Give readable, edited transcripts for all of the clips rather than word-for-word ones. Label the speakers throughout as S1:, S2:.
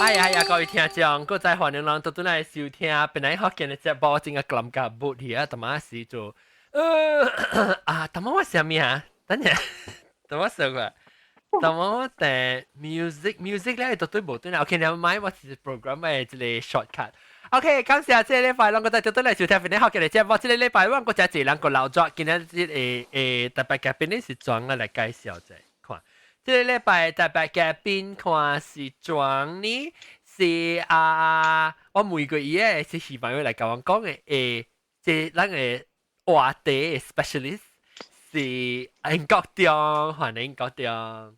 S1: 哎呀呀，各位聽眾，閣再歡迎人倒轉來收聽，本來福建的節目，真係感覺無去啊，淡仔時做，啊，淡仔我啥物啊？等下，等我說過，淡仔我訂 music music 咧，都對無對啦。OK，你買我是 program 的一個 shortcut。OK，感謝這個禮拜，咱閣再倒轉來收聽本來福建的節目。這個禮拜我閣真濟人閣留作，今日這個特別嘉賓咧是怎啊來介紹者看。這個禮拜特別嘉賓看是怎呢？是啊，我每個月是希望來共我講的，這咱的話題 specialist 是英國中，歡迎英國中。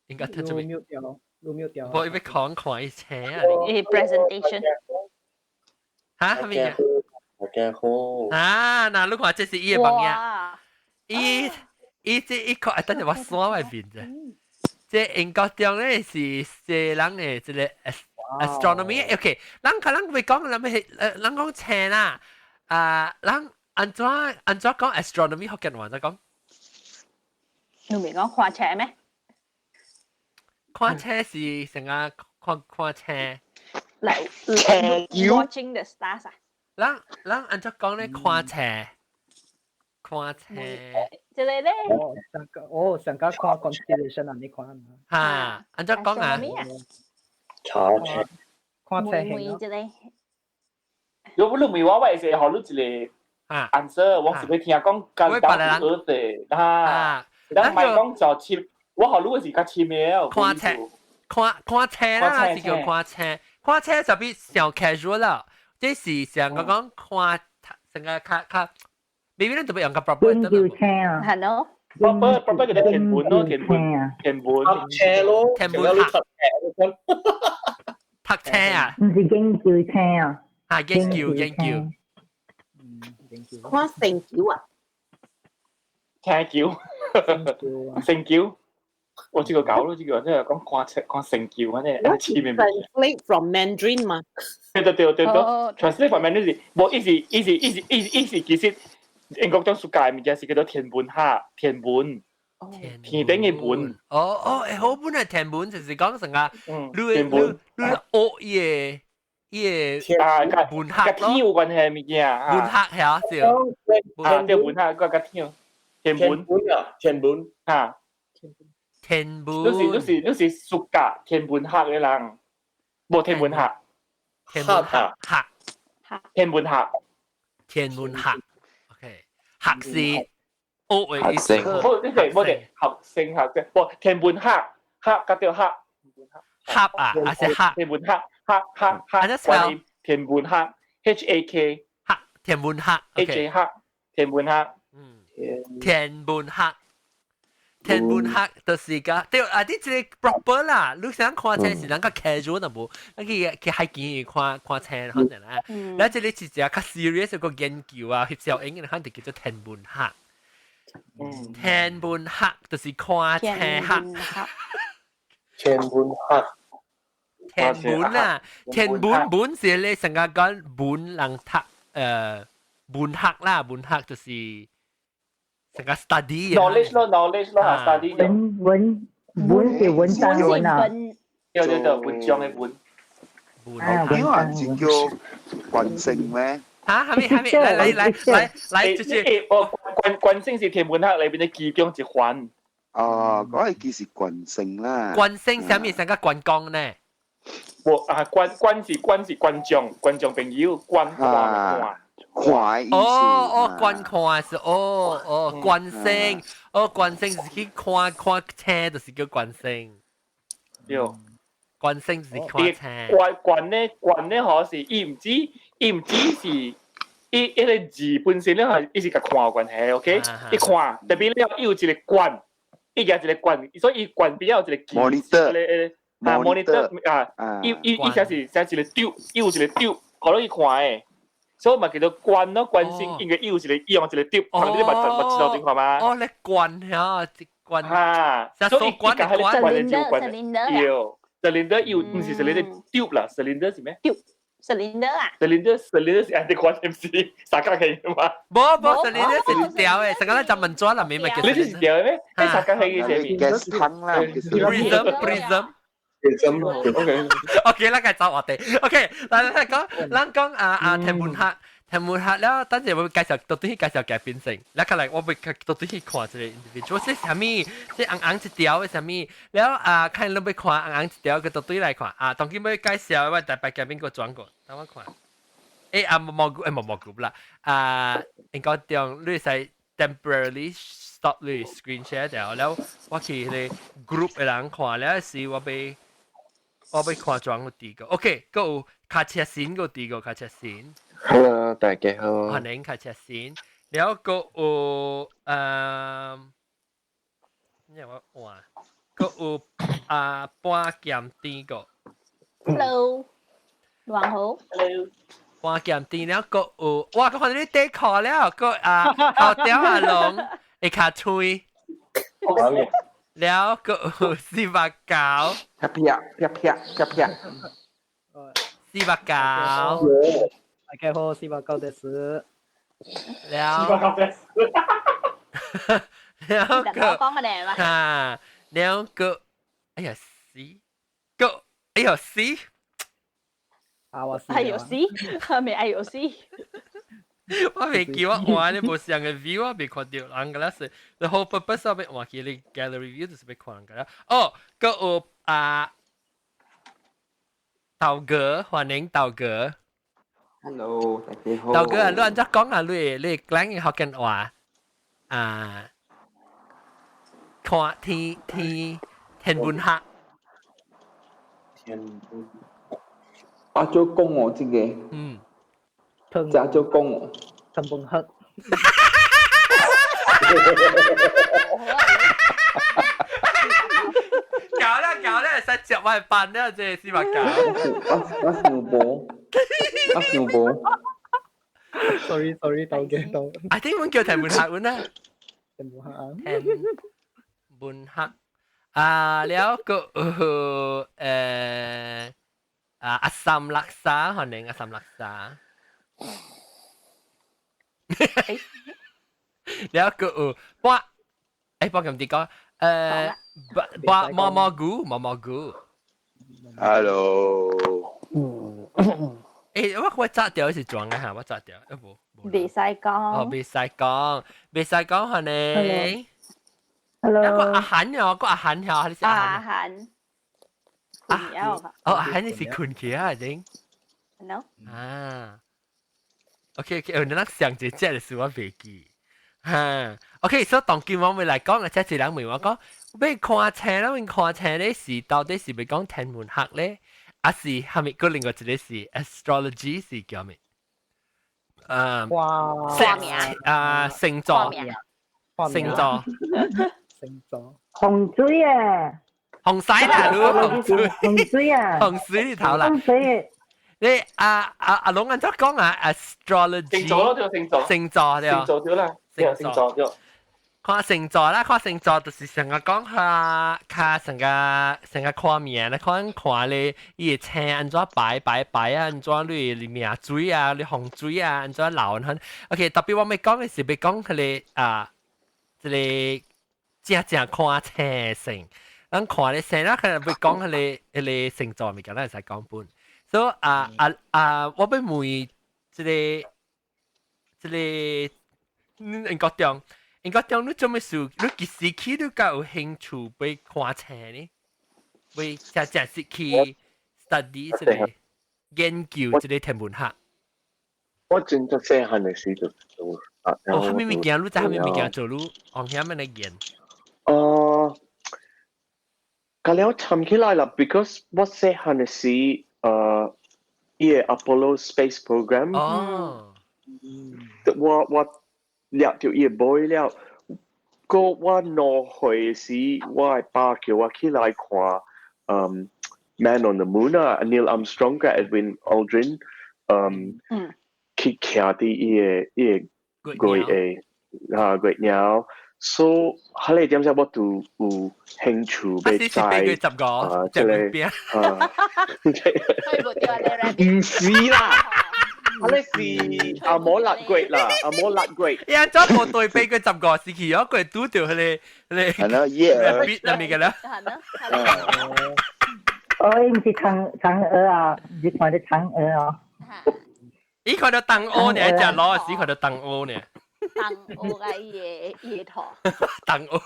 S1: 應該聽做咩？
S2: 掉，錄掉。
S1: 我要看看伊車啊！
S3: 伊 presentation。
S1: 嚇？係咪啊？
S4: 大家好。
S1: 啊，嗱，你看這是伊的網頁，伊伊這一個，等陣我刷外邊啫。這英國中咧是這人的這個 astronomy，OK，咱可能會講，咱咩？咱講星啦，啊，咱按怎按怎講 astronomy 福建話怎講？
S3: 你未講看星咩？
S1: 看星是成個看看星。
S3: Like watching the stars 啊？
S1: 咱咱按怎講咧？看星，看星。
S3: 這個咧？
S2: 哦，上個哦，上個看 constellation 啊，你看嘛？
S1: 哈，按怎講啊？
S4: 查星，
S2: 看星
S3: 星。這個。
S5: 如果你問我，我會是予你一個 answer，我是會聽講簡單學的，哈，咱唔係講就深，我予你是較深的。
S1: 看星，看看星啦，是叫看星，看星就比上 casual 啦。這是上個講看，成個較較，maybe 咱特別用個 proper
S6: 研究星啊。
S3: 係咯。
S5: proper proper 叫做天文咯，天文天文。
S4: 讀冊咯，
S1: 天文學。讀冊啊？
S6: 毋是研究星啊。
S1: 啊，研究研究。
S7: 看星球啊？
S5: 星球，星球。我這個搞咯，這個即係講看星看星球，反正
S7: 我 translate from Mandarin 嘛？
S5: 對對對對對，translate from Mandarin 是，無意思意思意思意思意思，其實英國中世界物件是叫做天文學，天文，天頂的文。
S1: 哦哦，好本來天文就是講成個，你你你學伊個伊個
S5: 啊，
S1: 文學
S5: 佮天有關係物件，
S1: 文學係啊，對。
S5: 啊，對文學佮天，天文
S4: 啊，天文
S5: 啊。
S1: 天文，
S5: 你是暑假天文學的人，無天文學，
S1: 天文學學，
S5: 天文學，
S1: 天文學，OK，學是學的意思，
S5: 無你係無對學生學啫，無天文學學甲著學，
S1: 學啊，還是學？
S5: 天文學學學學，關於天文學，H A K，
S1: 學天文學
S5: ，H A 學天文學，
S1: 嗯，天文學。天文學就是個對啊，你這個 proper 啦，你想看星是咱較 casual 就無，咱去去海邊看看星可能啦。咱這個是一個較 serious 個研究啊，翕小影嘅，肯定叫做天文學。天文學就是看星學。
S4: 天文學。
S1: 天文啊，天文文是咧成個講文人讀文學啦，文學就是。成個 study
S5: knowledge 咯，knowledge 咯，study
S6: 文文文是文章文啊，
S5: 對對對，文章的文。
S6: 啊，
S8: 因為是叫觀星咩？
S1: 嚇，係咪係咪？來來來來來，就是
S5: 哦，觀觀星是天文學裏邊的其中一環。
S8: 哦，嗰個其實觀星啦。
S1: 觀星啥物？成個觀光呢？
S5: 無啊，觀觀是觀是觀眾，觀眾朋友，觀看看。
S8: 看意思。
S1: 哦哦，觀看是哦哦，觀星，哦觀星是去看看星，就是叫觀星。
S5: 對。
S1: 觀星是看星。
S5: 觀觀咧，觀咧，可是伊毋止，伊毋止是，伊伊個字本身咧係伊是佮看有關係，OK？伊看，特別了伊有一個觀，伊舉一個觀，所以伊觀邊有一個
S8: monitor，
S5: 啊 monitor 啊，伊伊伊寫是寫一個丟，伊有一個丟，可能伊看的。所以嘛叫做觀咯，觀星應該伊有一個伊用一個丟，旁邊嘛嘛知道點看嗎？
S1: 哦，你觀嚇，這觀
S5: 嚇，所以伊佮彼個觀的就觀對，cylinder 伊有毋是 cylinder tube 啦，cylinder 是咩
S3: ？tube，cylinder 啊
S5: ？cylinder cylinder 是按啲關 MC 三角形嘛？
S1: 無無 cylinder 是條的，成個咱就問紙內面咪叫。
S5: 你是條的咩？係三角形嘅啥物
S8: ？gas 湯啦
S1: ，prism prism。
S4: 咁 OK。
S1: OK，咱該走話題。OK，來來講，咱講啊啊，天文學，天文學了，等陣我介紹，到底去介紹改變成，咱可能我會到底去看一個 individual，這啥物，這紅紅一條的啥物，了啊，看你欲看紅紅一條，佢到底來看啊，當今欲介紹，我大擺嘉賓個轉過，等我看。欸啊，毛菇，欸毛毛菇啦，啊，應該將你使 temporarily stop 你 screen share 掉，了我去彼個 group 的人看了時，我欲看轉個第個，OK，閣有卡車線個第個卡車線。
S4: Hello，大家好。
S1: 歡迎卡車線，了閣有咩我換，閣有啊半劍甜個。
S3: Hello，黃好。
S5: Hello。
S1: 半劍甜了，閣有，哇！閣看到你底褲了，閣啊頭條阿龍會較脆，了閣有四百九，
S8: 啪啪啪啪啪啪，
S1: 四百九，
S2: 大家好，四百九です。
S1: 了，
S5: 四百九です。
S1: 了閣
S3: 講嘅咧嘛？
S1: 啊，了閣，哎呀死，閣，哎呀死。
S2: 啊，我
S3: 哎呦死，係咪哎呦死？
S1: 我未記我換你無相嘅 view，我未看到人個啦是，the whole purpose 我欲換去你 gallery view 就是欲看人個啦。哦，閣有啊，豆哥，歡迎豆哥。
S8: Hello，大家好。
S1: 豆哥啊，你按怎講啊？你講嘅福建話啊，看天天天文學。
S4: 天文。
S8: 我做講哦，這個。這做講哦。
S2: 天文學。
S1: 搞啦搞啦，使接我班了，這四百九。
S8: 我想無，我想無。
S2: Sorry sorry，豆嘅豆。
S1: 啊，點樣叫天文學阮啊？
S2: 天文學啊。
S1: 天文學啊，了個啊阿三垃圾，可能阿三垃圾。了個有半，欸，半咁啲講，半毛毛菇，毛毛菇。
S8: Hello。
S1: 欸，我紮掉是裝啊嚇，我紮掉，欸無。
S3: 袂使講。
S1: 哦，袂使講，袂使講，可能。
S6: Hello。
S1: 個阿韓喲，個阿韓喲，你是
S3: 阿韓。阿韓。
S1: 哦，阿韓你是困起啊，已經。
S3: No。
S1: 啊。OK OK，你那上一隻的時我袂記。哈，OK，所以當今我們來講，這一人問我講，欲看星啦，欲看星咧是到底是欲講天文學咧，還是蝦米？閣另外一個是 astrology 是叫咩？啊，啊，星座，星座，
S2: 星座，
S6: 風水啊，
S1: 風水啦，你風水，
S6: 風水啊，
S1: 風水你頭啦，
S6: 風水。
S1: 你阿阿阿龍按怎講啊？astrology
S5: 星座咯，對，星座，
S1: 星座對，
S5: 星座對啦，星座對。
S1: 看星座啦，看星座就是成日講下，較成個成個看命咧，看看咧，伊個星按怎擺擺擺啊，按怎你命水啊，你風水啊，按怎流很。OK，特別我欲講的是欲講彼個啊，這個正正看星星，咱看咧星啦，可能欲講彼個彼個星座物件，咱會使講本。所以啊啊啊，我欲問這個這個，英國中。英國中你做咩事？你幾時起你較有興趣欲看星呢？欲正正式去 study 這個研究這個天文學。
S4: 我真正細漢的時就做啊。
S1: 哦，啥物物件？你知啥物物件做？你往遐物來研？
S4: 哦，甲了參起來啦，because 我細漢的時，伊個 Apollo Space Program。
S1: 哦。
S4: 我掠著伊個尾了，閣我2歲時，我的爸叫我起來看，Man on the Moon 啊，Neil Armstrong 佮 Edwin Aldrin，去徛佇伊個月的啊月鳥，所以彼個點子我就有興趣欲知
S1: 啊，
S4: 這個啊，毋是啦。啊，你是阿摩勒月啦，阿摩勒月。
S1: 伊怎無對比佢15時期，我佢拄著彼個彼個
S8: 係咯，耶
S1: ，rabbit 那邊嘅啦。
S3: 係咯，
S6: 哦，伊毋是嫦嫦娥啊，你看到嫦娥哦。
S1: 伊看到東歐呢，食螺時看到東歐呢。
S3: 東歐個伊個頭。
S1: 東歐。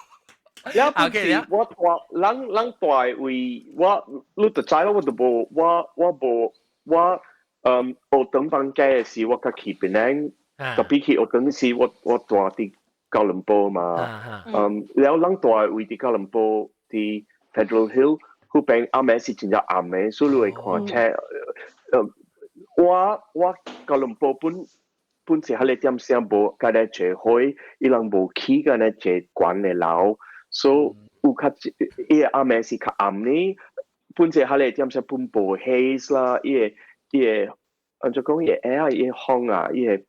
S4: 了不是我大人人大位，我你就知咯，我就無我我無我嗯學堂放假的時，我較去檳城，特別去學堂時，我我住佇吉隆坡嘛，嗯，了人大位佇吉隆坡佇 Federal Hill 彼邊暗暝是真正暗的，所以你會看車。我我吉隆坡本本是彼个點聲無，佮咧濟火，伊人無起佮咧濟懸的樓。所以有較伊個暗暝是較暗呢，本身彼个點聲本無 haze 啦，伊個伊個按怎講伊個 air 伊個風啊，伊個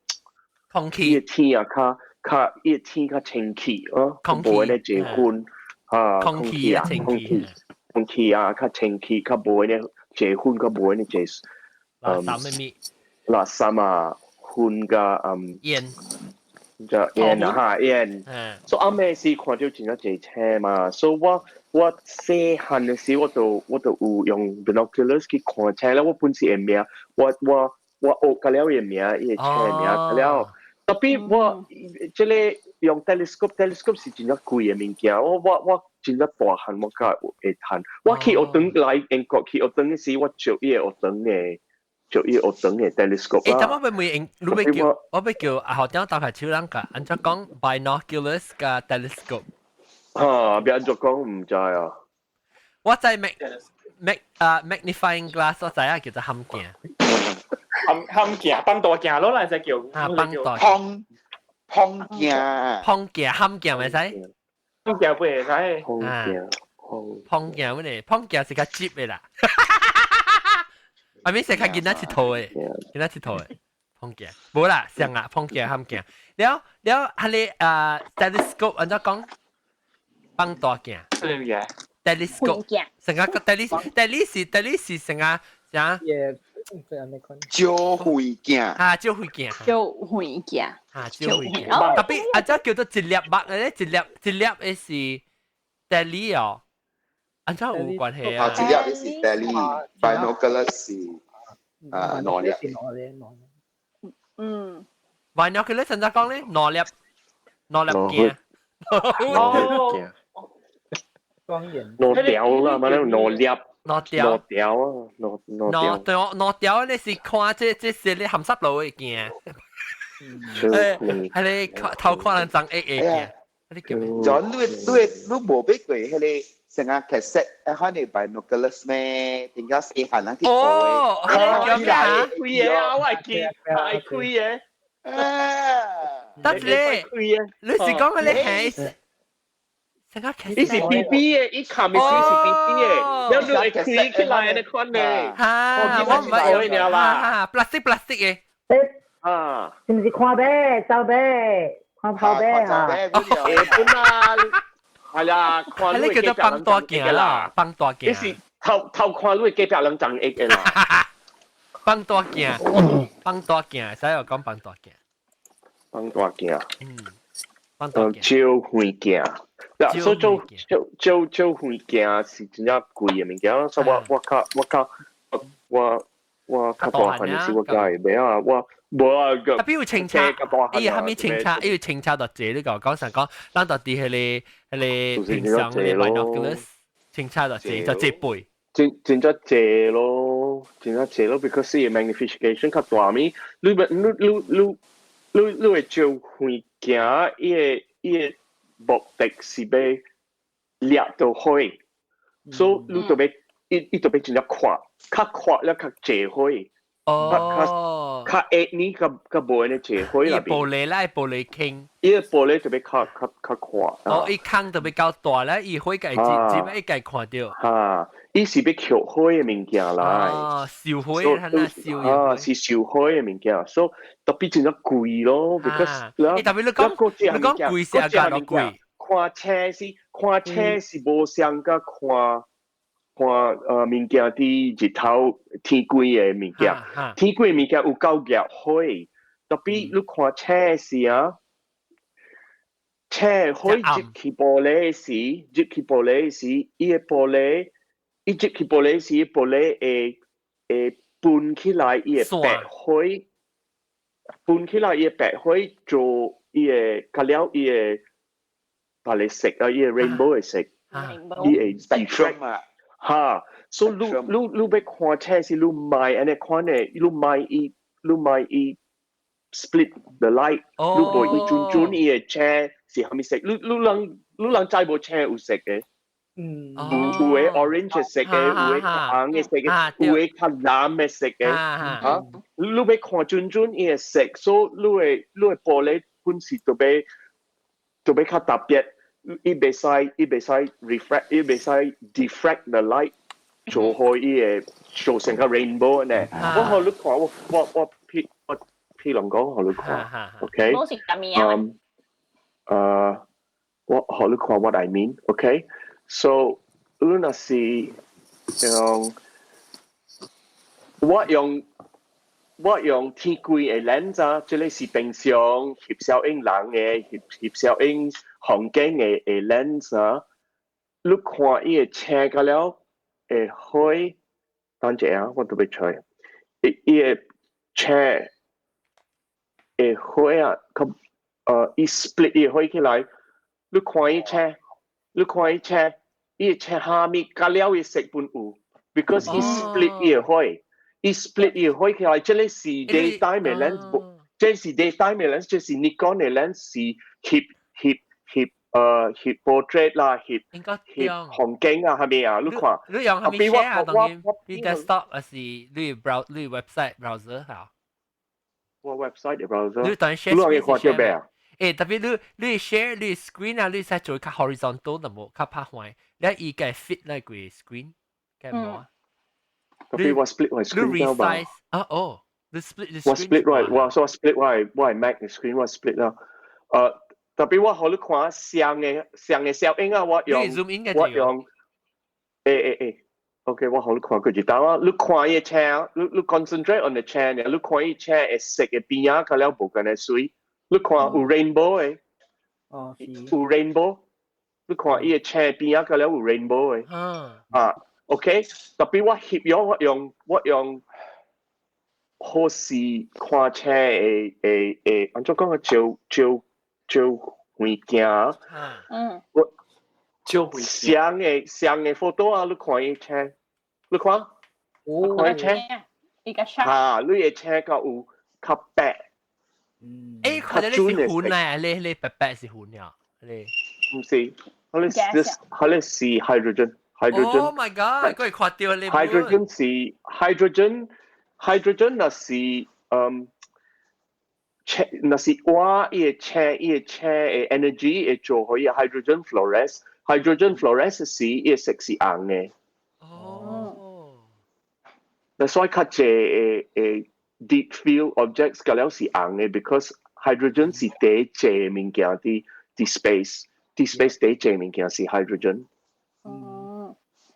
S1: 空氣，
S4: 伊個天啊較較伊個天較清氣哦，無按呢濟雲啊，
S1: 空氣啊，
S4: 空氣空氣啊較清氣，較無按呢濟雲，較無按呢濟
S1: 垃圾咩
S4: 垃圾啊，雲佮
S1: 煙。
S4: 就煙啊哈煙，所以暗暝時看到真正濟星嘛，所以我我細漢的時我就我就有用 binoculars 去看星了，我本身的名，我我我學過了伊的名，伊的星名了，特別我這个用 telescope，telescope 是真正貴的物件，我我我真正大漢我較會趁，我去學堂來英國去學堂的時，我借伊個學堂的。就伊學堂的 telescope
S1: 誒，但我欲問你欲叫我欲叫阿學長鬥下手人㗎，按怎講 binoculars 佮 telescope？
S4: 嚇，欲按怎講毋知啊。
S1: 我知 mag mag 啊 magnifying glass，我知啊叫做譀鏡。
S5: 譀譀鏡，放大鏡咯，咱才叫。
S1: 啊，放大。
S8: 放放鏡。
S1: 放鏡，譀鏡會使？
S5: 放鏡不會使。
S4: 放鏡，
S1: 放鏡乜嘢？放鏡是較摺的啦。阿咪是較囡仔𨑨迌的，囡仔𨑨迌的，放鏡。無啦，像啊，放鏡譀鏡。了了，彼个啊，telescope 按怎講？放大鏡。
S5: 咩物件
S1: ？telescope。成個 tele tele 是 tele 是成個啥？
S8: 照遠鏡。
S1: 啊，照遠鏡。
S3: 照遠鏡。
S1: 啊，照遠鏡。特別啊，這叫做一粒目咧，一粒一粒的是 tele 哦。按怎有關係啊？
S8: 啊，一粒的是 tele，binoculars 是啊兩粒。
S3: 嗯。
S1: binoculars 按怎講咧？兩粒兩粒鏡。
S5: 哦。
S2: 光眼。
S4: 兩條啦，嘛兩粒。
S1: 兩條。
S4: 兩條啊，兩兩
S1: 條。兩條你是看這這是你鹹濕佬的鏡。誒，係你偷看人長會的鏡。你叫咩？
S8: 就你你你無買過彼个成個 cassette，啊，可能 binoculars 咩？點解細漢人去學的？
S1: 哦，叫咩啊？
S5: 開的啊，我會記，係開的。
S1: 得咧，你是講嗰個係？成個
S4: 伊是 BB 的，伊看的是是 BB 的，了你會開起來按呢款的。
S1: 哈，我毋捌
S4: 用啦。
S1: plastic plastic 的。
S4: 啊，
S6: 是毋是看馬？走馬？看跑馬啊？
S4: 誒，本啊，係啦，看
S1: 你叫做放大鏡啦，放大鏡。
S4: 你是偷偷看你隔壁人長翼的啦。
S1: 放大鏡，放大鏡，使我講放大鏡。
S4: 放大鏡。
S1: 嗯，放大鏡。
S4: 照遠鏡。嗱，所以照照照照遠鏡是真正貴的物件，所以我我較我較我我較大漢的時我較會買啊，我無啊個。
S1: 特別有清車，伊蝦米清車，伊有清車就濟，你講講上講，咱就佇彼个彼个平常的 binoculars 清車就濟，就濟倍。
S4: 真真正濟咯，真正濟咯，because 伊 magnification 較大物，你你你你你你會照遠鏡，伊的伊的目的是欲掠著火，所以你就欲伊伊就欲真正闊，較闊了較濟火。
S1: 哦，
S4: 較會呢，較較無按呢濟火
S1: 啦。伊玻璃啦，玻璃坑。
S4: 伊個玻璃就欲較較較闊。
S1: 哦，伊坑就欲較大咧，伊火會直接一共看著。
S4: 哈，伊是欲吸火的物件來。
S1: 哦，燒火，他那燒。
S4: 啊，是燒火的物件，所以特別真正貴咯。because
S1: 欸，特別你講，你講貴是啊，價貴。
S4: 看車是看車是無相佮看。看物件佇日頭天規的物件，天規的物件有夠熱火，特別你看車時啊，車火入去玻璃時，入去玻璃時，伊的玻璃，伊入去玻璃時，玻璃會分起來，伊會白火，分起來伊會白火做伊會較了伊會別个色啊，伊會 rainbow 的色，伊會 diffract
S8: 啊，
S4: 哈，所以你欲看星時，你莫按呢款的，你莫伊 split the light，你無伊準準伊的星是啥物色，你人知無星有色的？有的 orange 色的，有的紅的色的，有的較藍的色的，嚇，你欲看準準伊的色，所以你的玻璃本是特別較特別，伊袂使 refract，伊袂使 diffract the light，做好伊會做成個 rainbow 呢。我予你看，我譬如講予你看，OK？
S3: 冇是咁樣。
S4: 我予你看 what I mean，OK？So 你若是用我用天櫃的 lens 啊，這個是平常翕相影人的翕相影風景的 lens 啊，你看伊的星個了會火，等者啊，我都欲揣，伊的星會火啊，較伊 split 伊火起來，你看伊星，你看伊星。伊星下面加了伊色本有，because 伊 split 伊火，伊 split 伊火起來，這個是 daytime 的 lens，這是 daytime 的 lens，這是 Nikon 的 lens 是翕 portrait 啦，翕風景啊，係咪啊？你看，
S1: 你用係咪 share 啊？當然，你 desktop 還是你 browse 你 website browser 嚇？
S4: 我 website 的 browser，
S1: 你當 share
S4: 你可以看到咩啊？
S1: 特別你 share 你 screen 啊，你使做較 horizontal 就無較拍橫，你伊個 fit 那個 screen，該無啊？
S4: 特別我 split 我 screen
S1: 你 resize 啊哦，你 split
S4: 我 split 我 split 我 Mac 的 screen 我 split 啦。特別我予你看上的小影啊，我用我用，欸，OK，我予你看過一道啊，你看伊星，你 concentrate on the 星，你看伊星的色的邊仔，較了無仝的媠，你看有 rainbow 的，
S2: 哦，
S4: 有 rainbow，你看伊的星邊仔較了有 rainbow 的，啊，OK，特別我翕咗我用好時看星的，按怎講啊，照遠鏡，我
S5: 照遠
S4: 上的 photo 啊，你看伊星，你看，你看伊星，
S3: 伊個 sharp，
S4: 啊，你的星較有較白。
S1: 看到你是雲啊，你白白是雲呀，你
S4: 毋是，彼個是 hydrogen，hydrogen。
S1: Oh my god！佢看到你。
S4: hydrogen 是 hydrogen，hydrogen 若是若是我伊的星的 energy 會做予伊 hydrogen fluoresce，hydrogen fluoresce 時伊的色是紅的。
S1: 哦。
S4: 那所以較濟的 deep field objects 個了是紅的，because hydrogen 是第濟物件佇 space，佇 space 第濟物件是 hydrogen。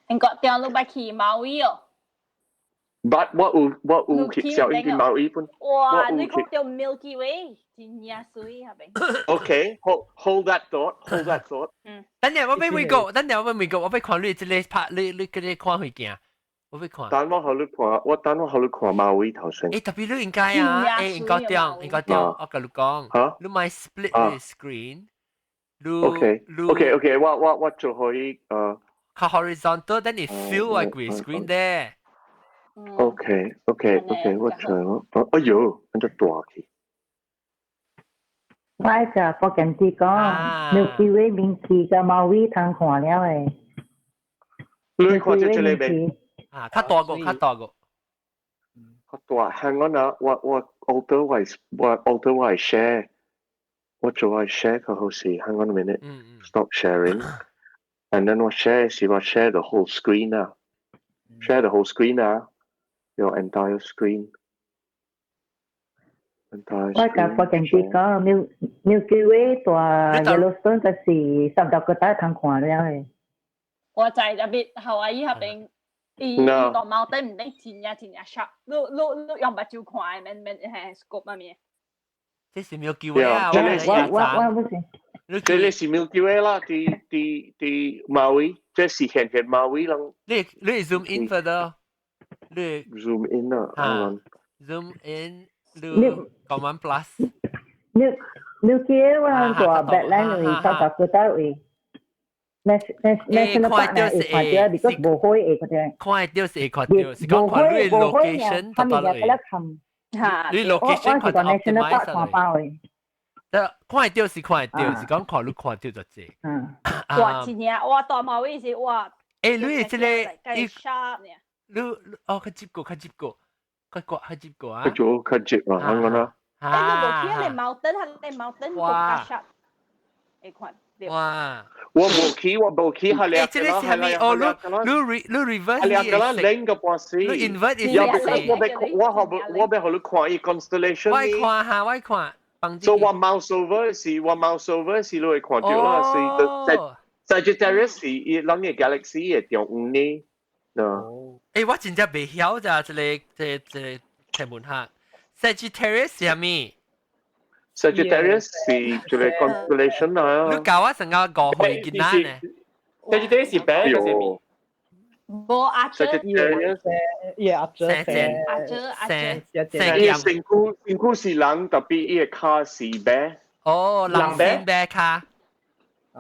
S3: 應該掉落去馬尾哦。
S4: But 我有翕相影佇馬尾本。
S3: 哇！你講到 Milky Way，真正媠係咪
S4: ？Okay，hold that thought，hold that thought。
S1: 等陣我欲美國，等陣我欲美國，我欲看你這個拍你嗰個看飛鏡。我欲看。
S4: 等我予你看，我等我予你看馬尾頭先。
S1: 特別你應該啊，應該點，我共你講，你莫 split 你 screen，你
S4: OK，OK，OK，我做可以
S1: 較 horizontal，等你 fill 個 screen 咧。
S4: OK，OK，OK，我做，哎喲，按怎大去。
S6: 我就福建啲講，Milky Way 面去個馬尾通看了的。
S4: 你看這個未？
S1: 啊，較大個，較大個。
S4: 較大，hang on 啊，我 alter 我 alter 我 share，我做我 share 較好勢，hang on a minute，stop sharing，and then 我 share 是我 share the whole screen 啊，share the whole screen 啊，your entire screen。
S6: 我甲福建啲講，Milky Way 大 Yellowstone 就是十六個大通看了的。
S3: 我在特別夏威夷嗰邊。伊大 mountain 毋頂真正真正 sharp，你用目睭看的，免免係 scope 乜物。
S1: 這是 Milky Way 啊！
S6: 我我不是。
S4: 這個是 Milky Way 啦，佇馬威。這是現現馬尾人。
S1: 你 zoom in further，你
S4: zoom in 啊
S1: ，zoom in，你 command plus。
S6: 你記得我大 Badland 位，South Dakota 位。National Park 呢會看到，because 無火會看到。
S1: 看到是會看到，是講看你 location 得到你 location 看到
S6: National Park 看包的。
S1: 得看到是看到，是講看你看到就濟。
S6: 嗯。
S3: 哇！真正哇，大馬位是哇。
S1: 欸，你這個
S3: 伊 sharp 呢？
S1: 你哦，較接過，較接過，較過較接過啊。
S4: 較早較接啊，啱講啦。
S3: 啊！你無去那個 mountain，那個 mountain 更加 sharp，會看。
S1: 哇！
S4: 我無去，我無去，係你。
S1: 這個是係咪？哦，你你 reverse
S4: 係你個啦，兩個半死。
S1: 你 invert
S4: 是。我欲予你看伊 constellation。
S1: 我看下，我看。
S4: 所以我 mouse over 是，我 mouse over 是你會看到啦，是 Sagittarius 是伊人嘅 galaxy 嘅中央呢。
S1: 欸，我真正袂曉咋，這個這這個天文學。Sagittarius 是啥物？
S4: Sagittarius 是一個 constellation 啊。
S1: 你教我成個五歲囡仔呢
S5: ？Sagittarius 是白還是咩？
S3: 無阿姐，
S4: Sagittarius
S2: 伊阿姐，
S3: 阿姐阿姐，
S4: 伊身軀身軀是人，特別伊個跤是白。
S1: 哦，人先白跤，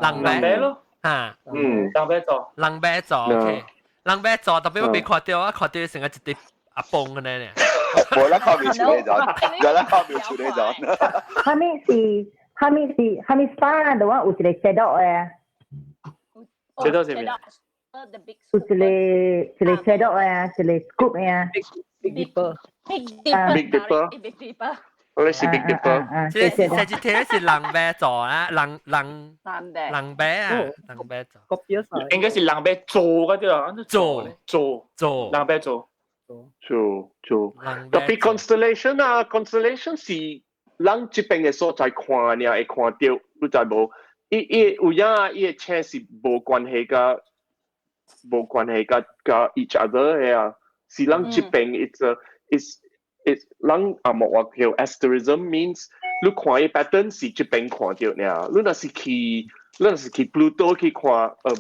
S1: 人
S5: 白咯，
S1: 嚇，
S4: 嗯，
S5: 人白做，
S1: 人白做，OK，人白做，特別我未看到，我看到成個一隻阿崩咁樣呢。
S8: 無啦，看袂出來咗，有啦，看袂出來咗。
S6: 哈咪是哈咪是哈咪 star 的話，有一個 shadow 的。
S5: shadow 是咩？
S6: 有一個一個 shadow 的，一個 scoop 的。
S2: Big Dipper。
S3: Big Dipper。
S4: Big Dipper。
S3: Big Dipper。
S4: 我哋是 Big Dipper。
S1: 這 Sagittarius 是人白做啊，人人人白啊，人白做。
S5: 應該是人白做嗰啲啊，
S1: 做
S5: 做
S1: 做
S5: 人白做。
S4: 做做，特別 constellation 啊，constellation 是人這邊的所在看爾會看到，你知無？伊伊有影伊的星是無關係佮無關係佮佮 each other 的啊，是人這邊 it's 人紅毛話叫 asterism means 你看伊 pattern 是這邊看到爾，你若是去你若是去 Pluto 去看，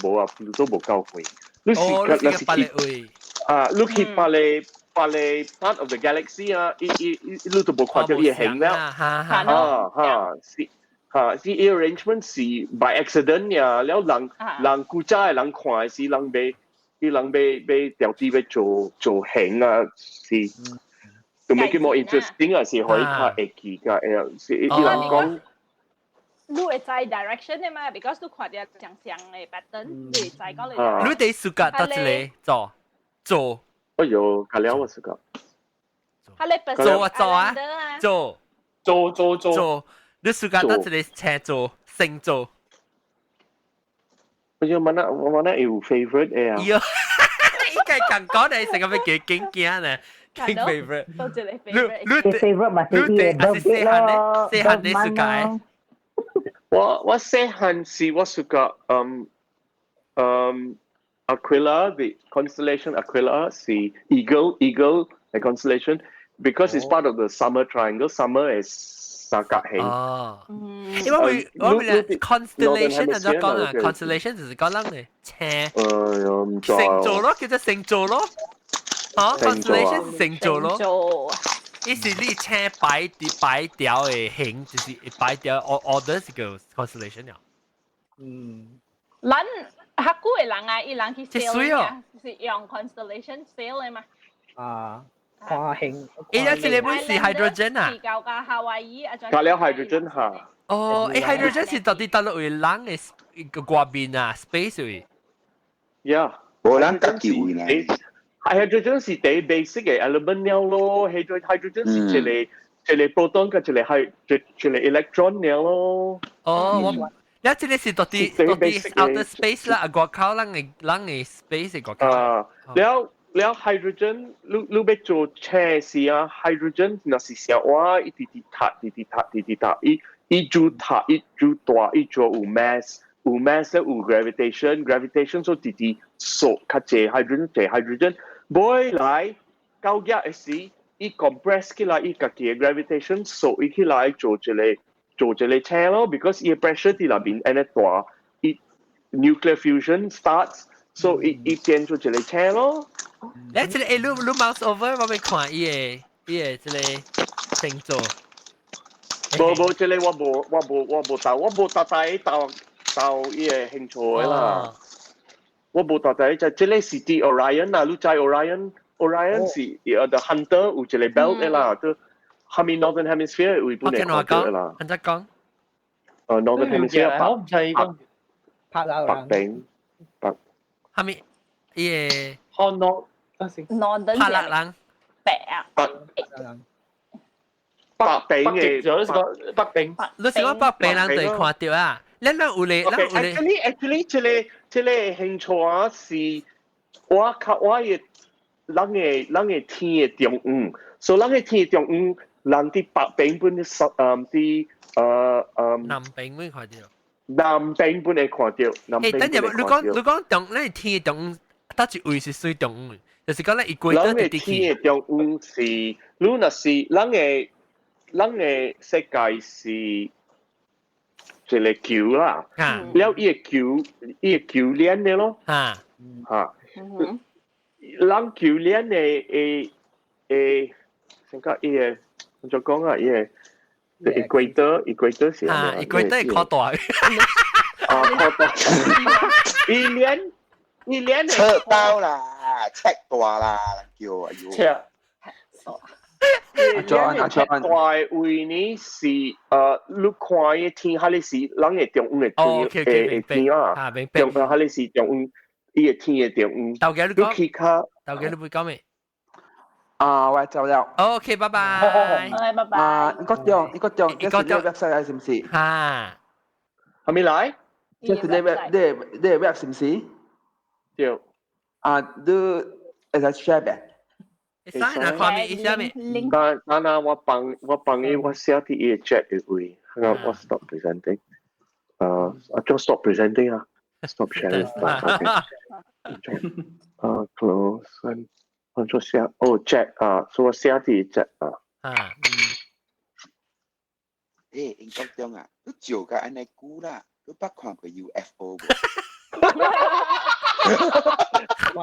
S4: 無啊，Pluto 無夠遠，你是若是去。啊，你去別个別个 part of the galaxy 啊，伊伊伊你都無看到伊的形了。
S1: 啊
S4: 哈，是哈，是伊 arrangement 是 by accident 呀，了人人古早的人看的是人欲伊人欲欲調啲欲做做形啊，是。to make it more interesting 啊，是可以較會記較會是伊人講。
S3: 你會知 direction 的嘛？because 你看到相像的 pattern，你會知講你。
S1: 你得暑假到這裡做。做，
S4: 哎呦，較了我暑假。
S1: 做啊做啊，做
S5: 做做做
S1: 做，你暑假到這裡請做星座。
S4: 哎呦，問啊，我問啊，有 favorite 的啊？
S1: 喲，應該講講你成個咩叫經驚呢？經 favorite。
S3: 到這裡 favorite。
S6: 你 favorite 嘛是伊的 birthday 咯，
S1: 細漢你暑假。
S4: 我我細漢時我暑假，嗯嗯。Aquila, the constellation Aquila, 是 eagle, eagle, the constellation, because it's part of the summer triangle. Summer is 三角形。
S1: 哦，因為我我哋 constellation 係點講啊？constellation 就是講咱嘅星。
S4: 唔知。
S1: 星座咯，叫做星座咯。哦，constellation 是星座咯。意思你星擺擺條的形，就是擺條 order 是叫 constellation 了。
S2: 嗯。
S3: 咱較久的人啊，伊人去 sail 啊，是用 constellation sail 的嘛。
S2: 啊，看形。
S1: 伊家這個本是 hydrogen 啊。
S3: 加夏威夷啊。
S4: 加了 hydrogen 哈。
S1: 哦，欸 hydrogen 是到底佗落位人的個外面啊，space 位。
S4: Yeah。
S8: 無人家己位呢。
S4: hydrogen 是第 basic 的 element 了咯，hydrogen 是一個一個 proton 佮一個 hy 一一個 electron 了咯。
S1: 哦，我。你這個是到底到底 outer space 啦，外口咱的咱的 space 的外口。
S4: 啊，了了 hydrogen，你你欲做車時啊，hydrogen 若是小話，伊直直塔，直直塔，直直塔，伊伊愈塔，伊愈大，伊就有 mass，有 mass 有 gravitation，gravitation 所直直索較濟 hydrogen，濟 hydrogen，尾來到尾的時，伊 compress 起來，伊家己的 gravitation 索伊起來做一個。做一個車咯，because 伊 pressure 佇內面按呢大，伊 nuclear fusion starts，所以伊變做一個車咯。
S1: 你這個欸，你 mouse over，我欲看伊个這個星座。
S4: 無無，這個我無搭在到到伊個興趣的啦。我無搭在就這個是佇 Orion 啊，你知 Orion？Orion 是 the hunter 有一個 belt 的啦，都下面 Northern Hemisphere 位本會看到的啦。
S1: 按怎講？Northern
S4: Hemisphere
S5: 我毋知講。
S2: 拍鬧
S4: 北邊北。
S1: 下面伊個。
S5: 看 North。
S3: Northern
S1: 拍落人。
S3: 白啊。
S4: 北。北邊嘅，
S5: 就是講北邊。
S1: 你是講北邊人就會看到啊？咱咱有咧，咱有咧。
S4: Actually，這個興趣啊，是我較我嘅咱的天的中央，所以咱的天的中央，人佇北邊本十佇
S1: 南邊會看到。
S4: 南邊本會看到。南邊。
S1: 等陣，你講中，咱天的中央，佗一位是水中央，就是講咱伊規
S4: 咱的天的中央是，你若是咱的世界是一個球啦，了伊個球鏈的咯，嚇，咱球鏈的會，先講伊個，怎講啊？伊個 equator 是
S1: 啊，equator 係較大，
S4: 啊，較大，伊鏈
S8: 尺刀啦，尺大啦，叫哎呦，
S5: 尺。
S8: 阿 John 阿 John，
S4: 大位呢是你看伊天，哈你是人的中央的天的天啊，中央哈你是中央，伊個天的中央。
S1: 豆家你講，
S4: 你去較，
S1: 豆家你會講咩？
S8: 啊，我走了。
S1: OK，拜拜。
S3: 拜拜。
S8: 啊，你個中，這是你 website 是唔是？
S1: 哈，
S4: 係咪來？
S8: 這是你 web，你 web 是唔是？
S4: 對。
S8: 啊，你會使 share 唄？
S1: 會使若看面，伊寫咩？
S4: 等等下我幫伊我寫佇伊個 chat 的位，我 stop presenting。啊，就 stop presenting 啊，stop sharing。啊，close。我做寫哦 chat 啊，所以我寫佇 chat 啊。
S1: 啊。
S8: 誒，英國中啊，你照甲按呢久啦，你捌看過 UFO 無？
S4: 無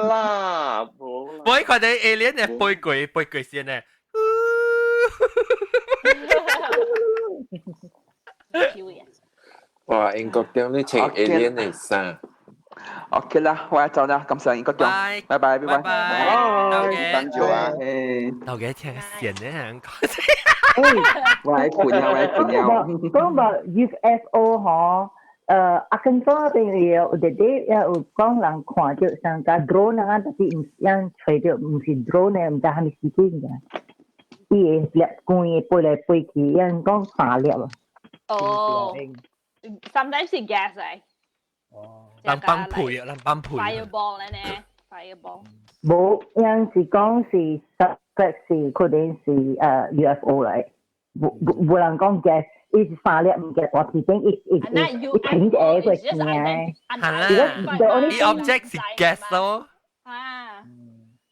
S4: 啦，無啦。
S1: 我看到 alien 嘅飛過飛過先呢。
S9: 哇！英國中你穿 alien 的衫。
S8: OK 啦，我走啦，感謝英國中，拜拜拜拜。
S1: 拜，
S8: 等住啊。
S1: 豆家聽線呢，
S8: 我喺盤啊，我喺盤啊。
S6: 講話 UFO 嗬。阿根廷嗰邊有啲啲有講人看到像個 drone 啊，但是毋樣揣到毋是 drone 的，毋知啥物事情嘅。伊會粒光飛來飛去，樣講三粒啊。
S3: 哦，sometimes 是 gas 嚟。
S1: 哦。人放屁啊！人放屁。
S3: Fireball 咧呢？Fireball。
S6: 無，樣是講是 suspect 是可能是UFO 嚟，無無人講 gas。伊是三粒物件大天頂，伊伊伊伊停喺個天嘅。
S1: 係啦，伊 object 是 gas 咯。
S3: 啊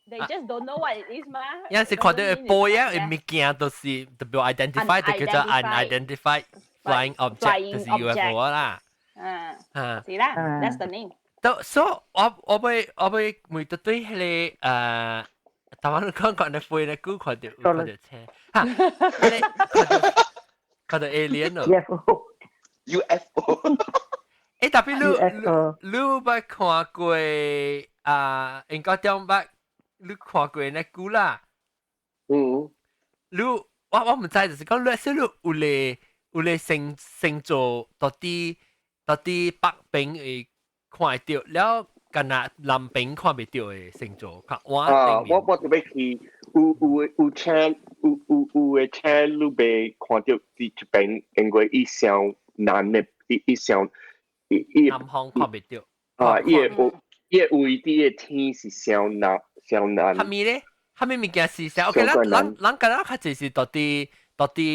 S3: ，they just don't know what it is 嘛。
S1: 有時看到一杯啊，物件都是特別 identify，就叫做 unidentified flying object，就是 UFO 啦。
S3: 嗯，是啦，that's the name。
S1: 都所以我會每對對彼個台灣講講的飛咧，久看到看到車，哈，看到 alien 咯。
S8: UFO。
S1: 欸，特別你捌看過啊？應該點捌？你看過那久啦？
S4: 嗯。
S1: 你我毋知，就是講你說你有咧星座到底北邊會看會著，了敢若南邊看袂著的星座，較晚
S4: 啊，我特別去有車有的車你袂看著佇這邊，因為伊上南的伊上伊
S1: 南方看袂著。
S4: 啊，伊的位置的天是上南上南。
S1: 啥物咧？啥物物件是啥？OK，咱敢若較濟是到底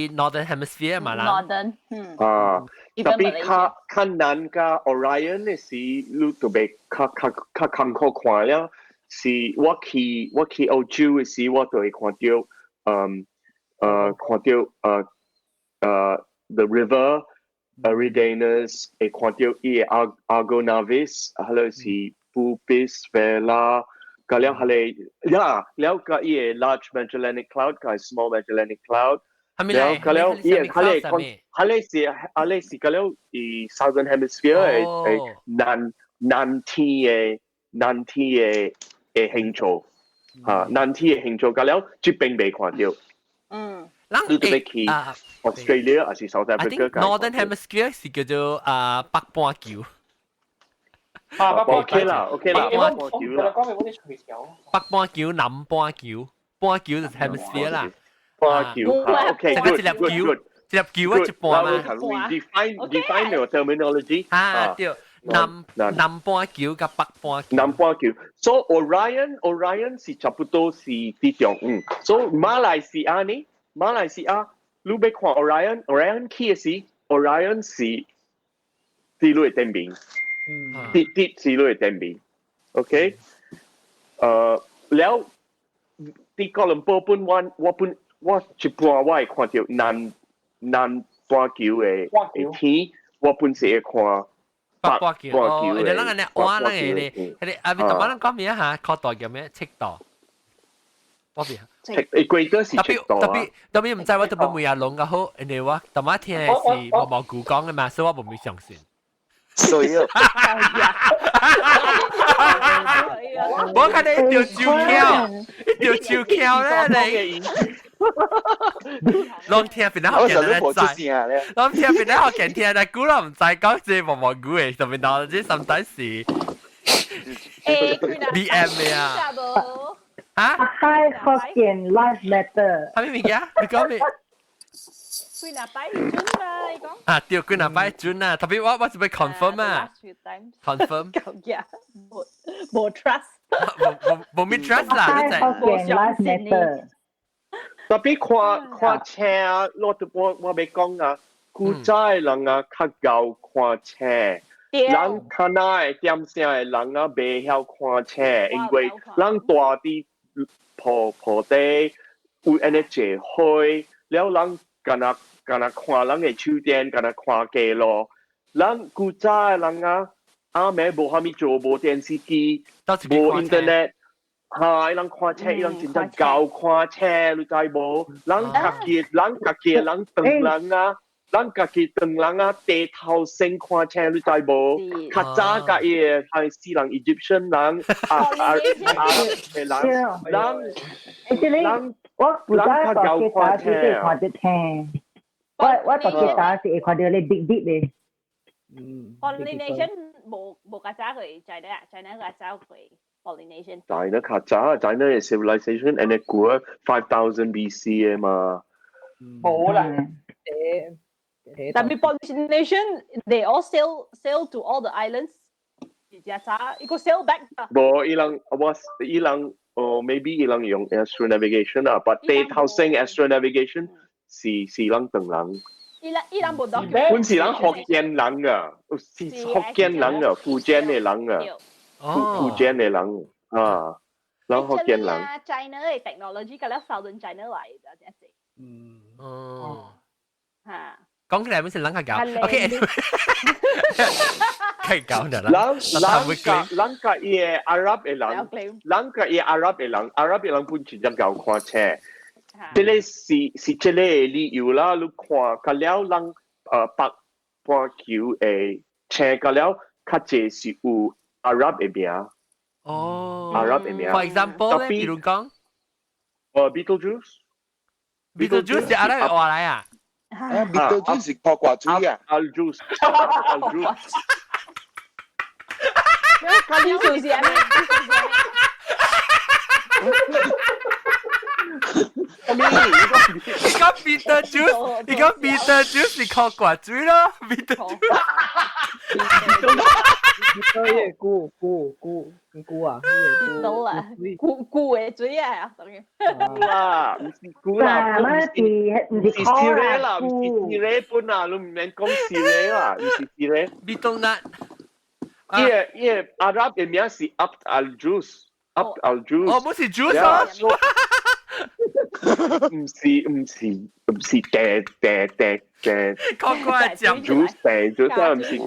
S1: Northern Hemisphere 嘛啦。
S3: Northern，嗯。
S4: 啊，特別較南較 Orion 的時，你特別較艱苦看了。是我去澳洲的時，我就會看到，看到the river Eridanus 會看到伊個 Argo Navis，係咯是 Puppis Vela，個了係呀，了個伊個 Large Magellanic Cloud 個 Small Magellanic Cloud。
S1: 係咪
S4: 了個了伊個係咧係咧是係咧是個了伊 Southern Hemisphere 嘅南天嘅星座嚇，南天嘅星座個了這邊未看到。你特別去 Australia 還是 South Africa？
S1: Northern Hemisphere 是叫做啊北半球。
S5: 啊，北半
S4: OK 啦，OK 啦，
S5: 北半球啦。
S1: 北半球、南半球，半球就是 hemisphere 啦。
S4: 半球，OK，
S1: 一粒球，一粒球啊，一半嘛。
S4: Define your terminology。
S1: 啊，對，南半球佮北半球。
S4: 南半球，so Orion 是差不多是佇中午。so 馬來西亞呢？馬來西亞，你欲看 Orion，Orion 起的時，Orion 是佇你的頂面，佇是你的頂面，OK？了，佇哥倫布本我一半我會看到南半球的天，我本是會看
S1: 北半球。哦，你啷個呢？哇，啷個呢？佢哋啊，你頭先講咩嚇？確度叫咩？赤道。我邊？
S4: Equator 是
S1: 特別特別特別毋知我特別每日攏較好，因為我頭先聽的是毛毛菇講的嘛，所以我無會相信。
S8: 所以，
S1: 我看你一條手巧，一條手巧咧你。攏聽邊個學見咧知，攏聽邊個學見聽，但古都毋知講這毛毛菇的，特別當這sometimes 是 BM 的啊。啊？
S6: High 福建 life matter。
S1: 啥物物件？你講咩？
S3: 幾若擺準啦，伊講。
S1: 啊，對，幾若擺準啊！特別我是欲 confirm 啊，confirm。
S3: 無無 trust。
S1: 無無無 trust 啦，你知。
S6: 福建 life matter。
S4: 特別看看星，我欲講啊，古早的人啊較𠢕看星，人較若的點聲的人啊袂曉看星，因為人住佇坡地有按呢濟火，了人干焦干焦看人的手電，干焦看街路。人古早的人啊，暗暝無啥物做，無電視機，無 internet。哈！伊人看星，伊人真正𠢕看星，你知無？人家己人唐人啊，人家己唐人啊，地頭先看星，你知無？較早佮伊個係死人 Egyptian 人啊啊啊人人人，
S6: 我古早大吉他是會看著星，我大吉他是會看著咧 big big 的。
S3: 嗯。Polynesian 無較早去 China，China 較早去。Polynesian。
S4: China 較早，China 嘅 civilization 按呢古 5000 BC 的嘛。
S5: 冇啦。
S3: 但係 Polynesian they all sail to all the islands。而家早一個 sail back。
S4: 無，伊人我伊人哦，maybe 伊人用 astronavigation 啊，but 地頭先 astronavigation 是人唐人。
S3: 伊人無 document。
S4: 本是人福建人啊，是福建人啊，福建的人啊。福建的人啊，人福建人。
S3: China 的 technology 佮了 Southern China 來的，真是。
S1: 嗯。哦。
S3: 嚇。
S1: 講起來本是人較𠢕，OK。可以講的啦。
S4: 人人佮人佮伊個阿拉伯人，人佮伊阿拉伯人，阿拉伯人本真正𠢕看星。這個是這個理由啦，你看佮了人北半球的星佮了較濟是有阿拉伯的名。
S1: 哦。
S4: 阿拉伯的名。
S1: For example 咧，比如講，Betelgeuse。 Betelgeuse 是阿拉伯話來啊？
S8: 啊，Betelgeuse 是苦瓜水啊。
S4: Al-Juice。Al-Juice。
S3: 咖喱就是啊。
S4: 咩？
S1: 你講 Betelgeuse，你講 Betelgeuse 是苦瓜水咯，Betelgeuse。
S2: 對，菇菇菇菇啊，
S3: 到啦，菇菇的水啊，等於。
S4: 菇啦，毋是菇啦，
S6: 毋是
S4: 是蒔啦，毋是蒔本啊，你毋免講蒔啦，毋是蒔。
S1: Betel nut。
S4: 伊個伊個阿拉伯名是 Abd al-Juz，Abd al-Juz。
S1: 哦，不是 juice 啊。
S4: 毋是毋是毋是地地地地，
S1: 考掛接，
S4: 主地主真毋是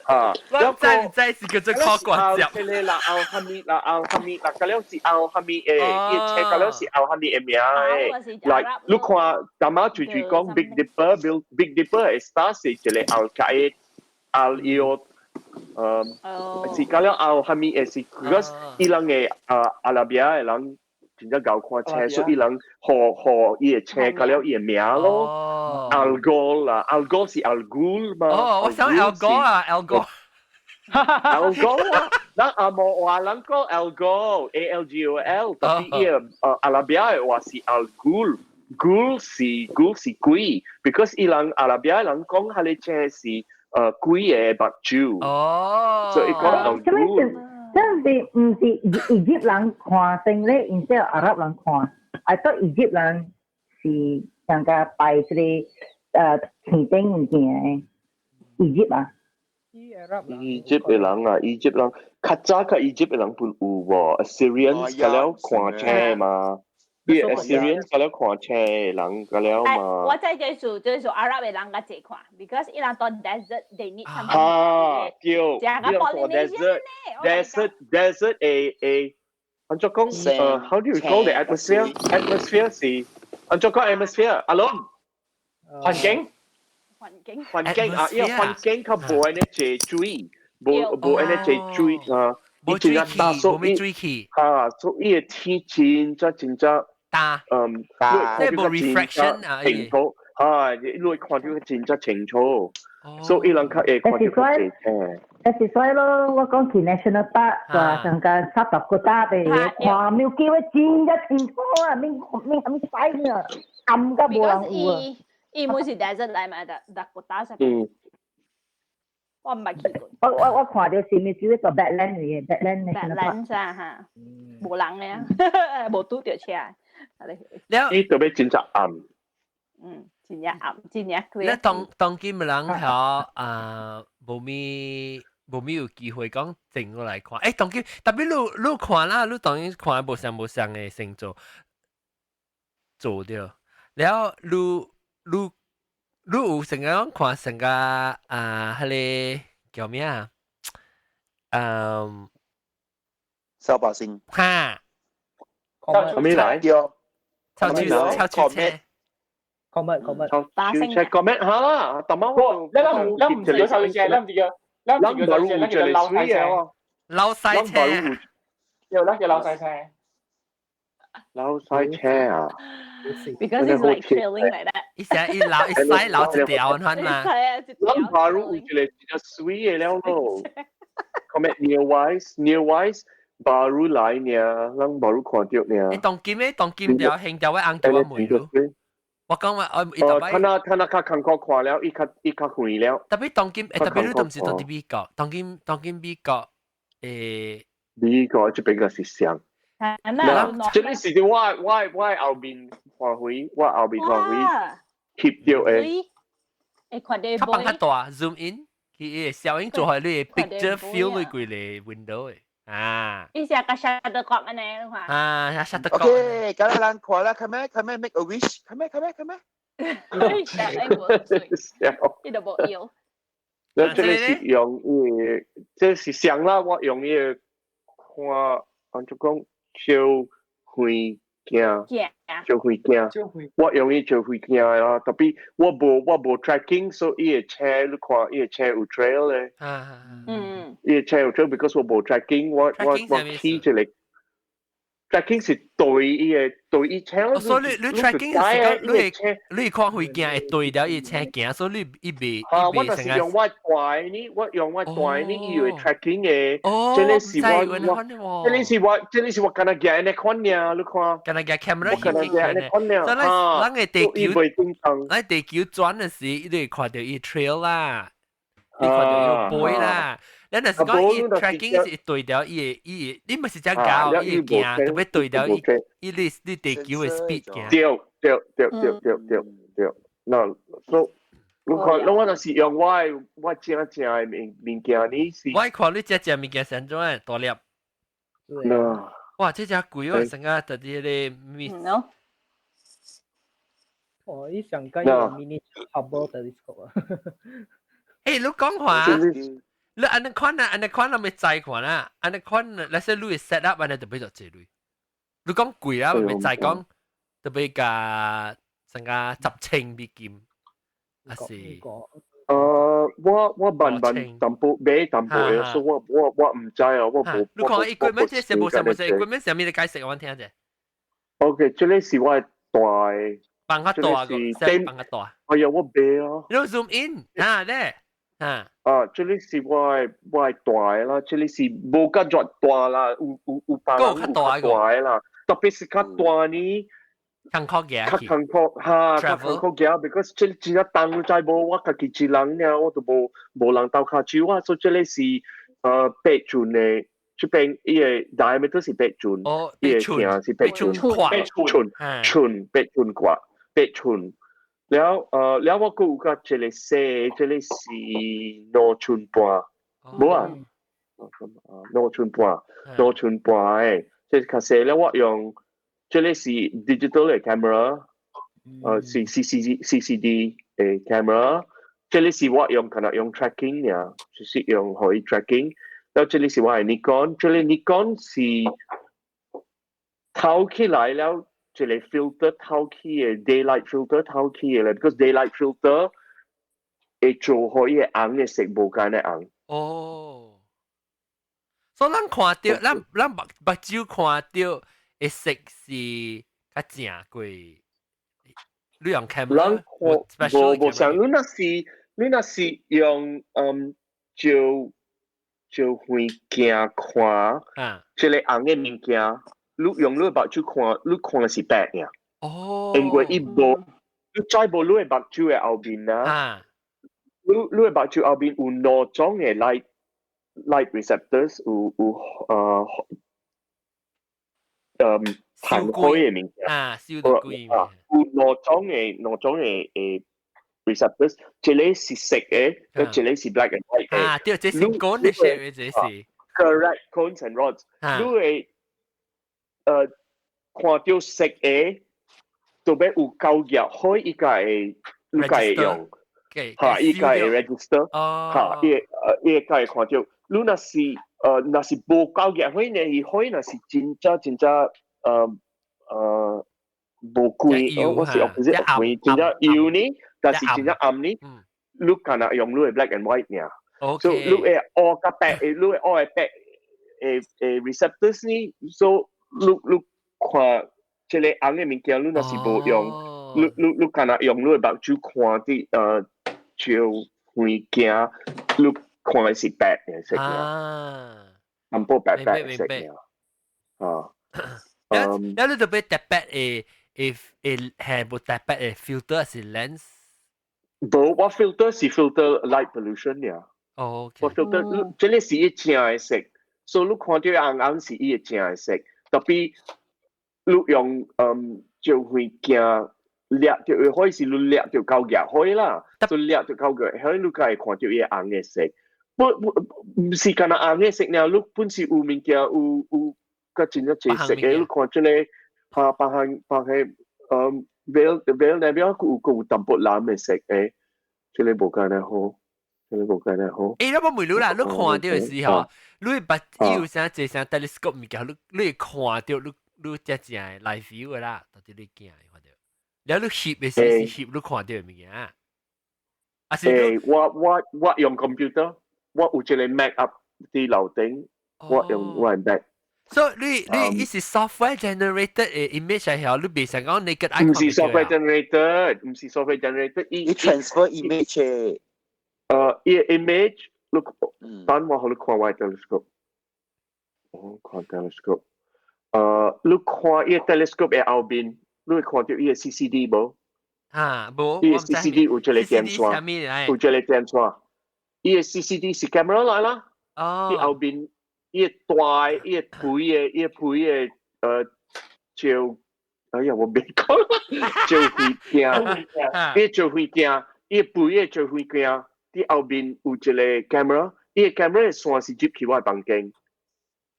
S4: 啊！
S1: 我知唔知是叫做考掛接？
S4: 這個啦，後哈咪啦，後哈咪啦，個了是後哈咪誒，伊車個了是後哈咪的名誒。來，你看，今仔住住講 Big Dipper，Big Dipper 的 star 是一個後解後伊是個了後哈咪的是，because 伊人的阿拉伯的人真正𠢕看星，所以伊人予予伊的星加了伊的名咯。Algol 啦，Algol 是 Algol 嘛。
S1: 哦，我想 Algol 啊，Algol。
S4: Algol 啊，咱阿摩話人講 Algol，A L G O L，特別伊個阿拉伯的話是 Algul，Gul 是 Gul 是鬼，because 伊人阿拉伯人講彼个星是鬼的目睭。
S1: 哦。
S4: 所以講 Algol。
S6: 真是毋是埃及人看星咧，然之後阿拉伯人看，I thought 埃及人是上個拜這個天頂物件的，埃及啊。
S4: 埃及的人啊，埃及人較早較埃及的人本有無？Assyrians 甲了看星嘛，伊 Assyrians 甲了看星的人甲了嘛。
S3: 我知這是阿拉伯人較濟看，because 伊人到 desert they need something。
S4: 啊，對，伊人到 desert desert desert 會會，按怎講？How do you call the atmosphere? Atmosphere 是按怎講 atmosphere？阿龍，
S5: 環境。
S3: 環境
S4: 環境啊，因為環境較無按呢濟水，無無按呢濟水啊，
S1: 無水氣，無咩水氣，
S4: 啊，所以個天真正真正
S1: 焦，
S4: 即
S1: 係無 refraction 啊，
S4: 清楚，啊，你會看到真正清楚，所以人較會看到較濟星。
S6: 但是所以咯，我講去 National Park 就上個沙特國家的看 Milky Way 真正清楚啊，免免啥物使啊，暗甲無人有啊。
S3: 伊毋是 desert 來嘛，Dakota 上。我毋捌去過。
S6: 我看到是咪主要個 Badland 嚟嘅，Badland National Park。
S3: Badlands 啊嚇，無人嘅，無拄著車。
S1: 了，
S4: 伊特別真正暗。
S3: 嗯，真正暗，真正 clear。
S1: 你當當今人曉啊，無咪有機會講靜落來看。欸，當今特別你看啦，你當然看無相無相的星座做著，了你有成日講看成個啊，彼个叫咩啊？嗯，
S8: 掃把星。
S1: 哈，
S4: 啥物來？
S8: 對。
S1: 超級超級車。
S2: Comet comet。
S4: 超級車 comet 哈啦，但係我
S5: 你唔是叫超級車，你唔是叫，你唔是叫超級車，你叫老西車。
S1: 老西車。
S5: 有啦，叫老西車。
S4: 老西車啊！
S3: Because it's like trailing like that。
S1: 伊成一老一西老一條款嘛。
S3: 係啊，
S4: 咱巴魯有一個比較水的了咯。Comet Neowise Neowise 巴魯來呢，咱巴魯看著呢。
S1: 你當今咧，當今條興條我紅叫我問你。我講話我伊特別。
S4: 他那他那較艱苦看了，伊較遠了。
S1: 特別當今，特別你都毋是佇美國，當今美國誒。
S4: 美國這邊個是啥？嗱，這個是我後面看開，我後面看開翕著的。
S3: 會看到
S1: 較放較大，zoom in，佢會效應做開你 picture fill 你規个 window 的啊。
S3: 伊是個 Shutterstock 按呢，你看。
S1: 啊，Shutterstock。
S8: OK，咁咱看啦，come come make a wish，come come come。
S3: 伊都無要。
S4: 那這個是用伊，這是上啦，我用伊個看，按怎講？照遠鏡，照遠鏡，我用伊照遠鏡啦。特別我無 tracking，所以伊的車你看，伊的車有 trail 咧。伊的車有 trail，because 我無 tracking，我起一個 tracking 是對伊的對伊車。
S1: 所以你 tracking 是講你看遠鏡會對著伊車行，所以你伊袂
S4: 啊，我就是用我大呢，我用我大呢，伊有 tracking 的。哦，這個是我，這個是我，這個是我敢若行按呢款爾，你看。
S1: 敢若行 camera
S4: 我敢若行按呢款爾。
S1: 所以咱个地球，咱地球轉的時，你會看著伊 trail 啦，你看著伊背啦。咱若是講伊 tracking 是對著伊的伊的，你毋是只狗，伊會行，特別對著伊伊你地球的 speed 行。
S4: 對對對對對對對，那所你看，我就是用我正正的物件，你是。
S1: 我看你這隻物件是按怎大粒？
S4: 喏。
S1: 哇！這隻鬼哦，成個特啲咧 miss。
S2: 哦，伊上個有 mini Hubble telescope 啊。
S1: 誒，你講話，你按呢款啊，按呢款，我咪知看啦。按呢款，let's say 你 set up 按呢特別就這類。你講貴啊，咪知講特別價成個10千美金，還是？
S4: 我慢慢淡薄買淡薄嘅，所以我毋知啊，我無。
S1: 你看 equipment 這是無啥無啥 equipment 啥物你解釋我聽者。
S4: OK，這個是我大的。
S1: 放較大個，放較大。
S4: 哎呀，我買啊。
S1: 你 zoom in 啊咧，啊。
S4: 啊，這個是我大的啦，這個是無較熱大啦，有別人有較大的啦，特別是較大呢。
S1: 艱苦嘅，
S4: 較艱苦哈，較艱苦嘅，because 這真正重你知無？我家己一人爾，我都無人鬥跤手啊，所以這個是8寸的，這邊伊個 diameter 是八寸，伊個徑是八寸，寸寸8寸掛，八寸。了我閣有較一個細，這個是2寸半，無啊，2寸半，2寸半的，這較細了我用。這個是 digital 的 camera，是 CCD 的 camera。這個是我用，可能用 tracking 呀，就是用可以 tracking。然後這個是我的 Nikon，這個 Nikon 是透起來了，這個 filter 透起的 daylight filter 透起的咧，because daylight filter 會做予伊的紅的色無共的紅。
S1: 哦，所以咱看著，咱目睭看著的色是較正過，你用 camera，
S4: 無無像你若是用照遠鏡看，這個紅的物件，你用你目睭看，你看的是白嘅。因為伊無，你知無你的目睭的後面啊？你的目睭後面有兩種的 light receptors，有彈開的物件。
S1: 啊，燒到鬼。
S4: 啊，有兩種的 receptors，一個是色的，一個是 black and white 的。
S1: 啊，對，這是 cone 的色的，這是。
S4: Correct, cones and rods。你會看著色的，特別有夠熱，開伊才會，你才會用。嚇，伊才會 register。嚇，伊才會看著。你若是無夠熱，火呢？伊火若是真正真正無光，我是 opposite 光，真正油呢，但是真正暗呢，你敢若用你的 black and white 爾。所以你會烏佮白，你會烏的白的 receptors 呢，所以你看這個紅的物件，你若是無用，你敢若用你的目睭看佇照遠鏡，你看的是白的色爾，淡薄白白的色爾，啊。
S1: 了你特別特別會係無特別的 filter 還是 lens？
S4: 無，我 filter 是 filter light pollution 爾。
S1: 哦，
S4: 我 filter 這個是伊正的色，所以你看著紅紅是伊的正的色，特別你用照遠鏡掠著火是你掠著夠熱火啦，所以掠著夠熱火，你才會看著伊紅的色。不不，毋是干焦紅的色爾，你本是有物件有較真正濟色的，你看這個哈別項別項veil 那邊有淡薄藍的色的，這個無干焦好，這個無干焦好。
S1: 欸，我問你啦，你看著的時候，你目有啥這啥 telescope 物件，你會看著你真正的 live view 的啦，到底你鏡看著。了你翕的時是翕你看著的物件。啊是
S4: 欸，我用 computer，我有一個 Mac up 佇樓頂，我用我的 Mac。
S1: 所以你伊是 software generated 的 image 係曉，你袂想講 naked eye。
S4: 毋是 software generated，毋是 software generated，
S8: 伊 transfer image。
S4: 伊 image，你等我予你看我 telescope。我看 telescope。你看伊 telescope 的後面，你會看著伊的 CCD 無？
S1: 啊，無。
S4: 伊的 CCD 有一個電線，有一個電線。伊的 CCD 是 camera 來啦。
S1: 哦。
S4: 伊後面。伊大，伊的皮的照，哎呀，我袂講，照遠鏡，伊照遠鏡，伊背的照遠鏡，佇後面有一個 camera，伊的 camera 的線是入去我的房間，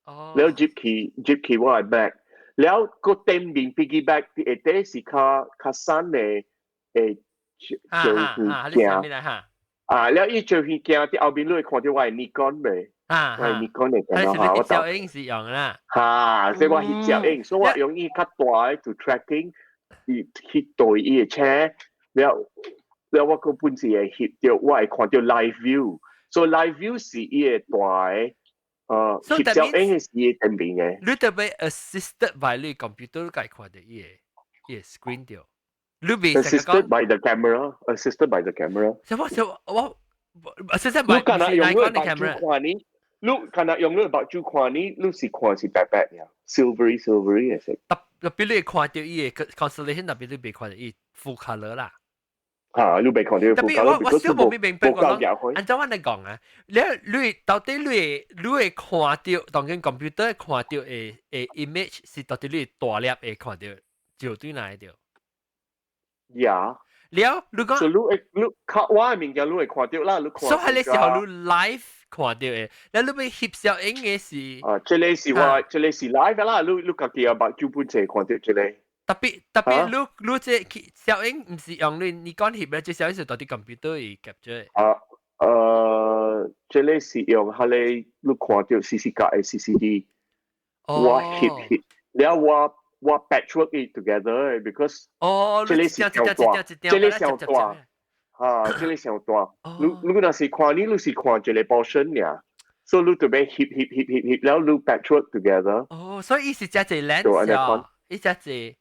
S4: 了入去我的 Mac，了閣頂面 piggyback 佇下底是較較瘦的。會照遠鏡。啊，了伊照遠鏡佇後面，你會看著我的 Nikon 未？我的 Nikon 的鏡頭，我
S1: 翕照影是用啦。
S4: 哈，所以我翕照影，所以我用伊較大的做 tracking，去對伊的車，了了我閣本是會翕著，我會看著 live view，所以 live view 是伊的大的。翕照影是伊前面的。
S1: 你特別 assisted by 你 computer 解看著伊的 screen 著。你未
S4: assisted by the camera，assisted by the camera。
S1: 什麼什麼我？assisted by
S4: 你敢若用你目睭看呢？你敢若用你目睭看呢？你是看是白白呀，silvery silvery 的色。
S1: 特別你會看著伊的 constellation，特別你未看著伊 full color 啦。
S4: 嚇，你未看著 full color。
S1: 我小無明白講，按照我來講啊，你到底你會看著當今 computer 看著的 image 是到底你大粒會看著照對哪著？
S4: 呀，
S1: 了，你講，
S4: 所以你會你較我的物件你會看著啦，你看。
S1: 所以彼个時候你 live 看著的，了你欲翕相影的是。
S4: 啊，這个是我，這个是 live 啦，你家己的目睭本身看著這個。
S1: 特別你這相影毋是用你講翕的，這相影是到底 computer 會 capture。
S4: 啊，這个是用彼個你看著 CC 格的 CCD，我翕翕，了我 patchwork it together because
S1: 哦，
S4: 這个是上大，這个上大，啊，這个上大。你若是看你，你是看一个 portion 爾，所以你就欲翕翕翕翕翕，了你 patchwork together。
S1: 哦，所以伊是遮濟 lens 哦，伊遮濟。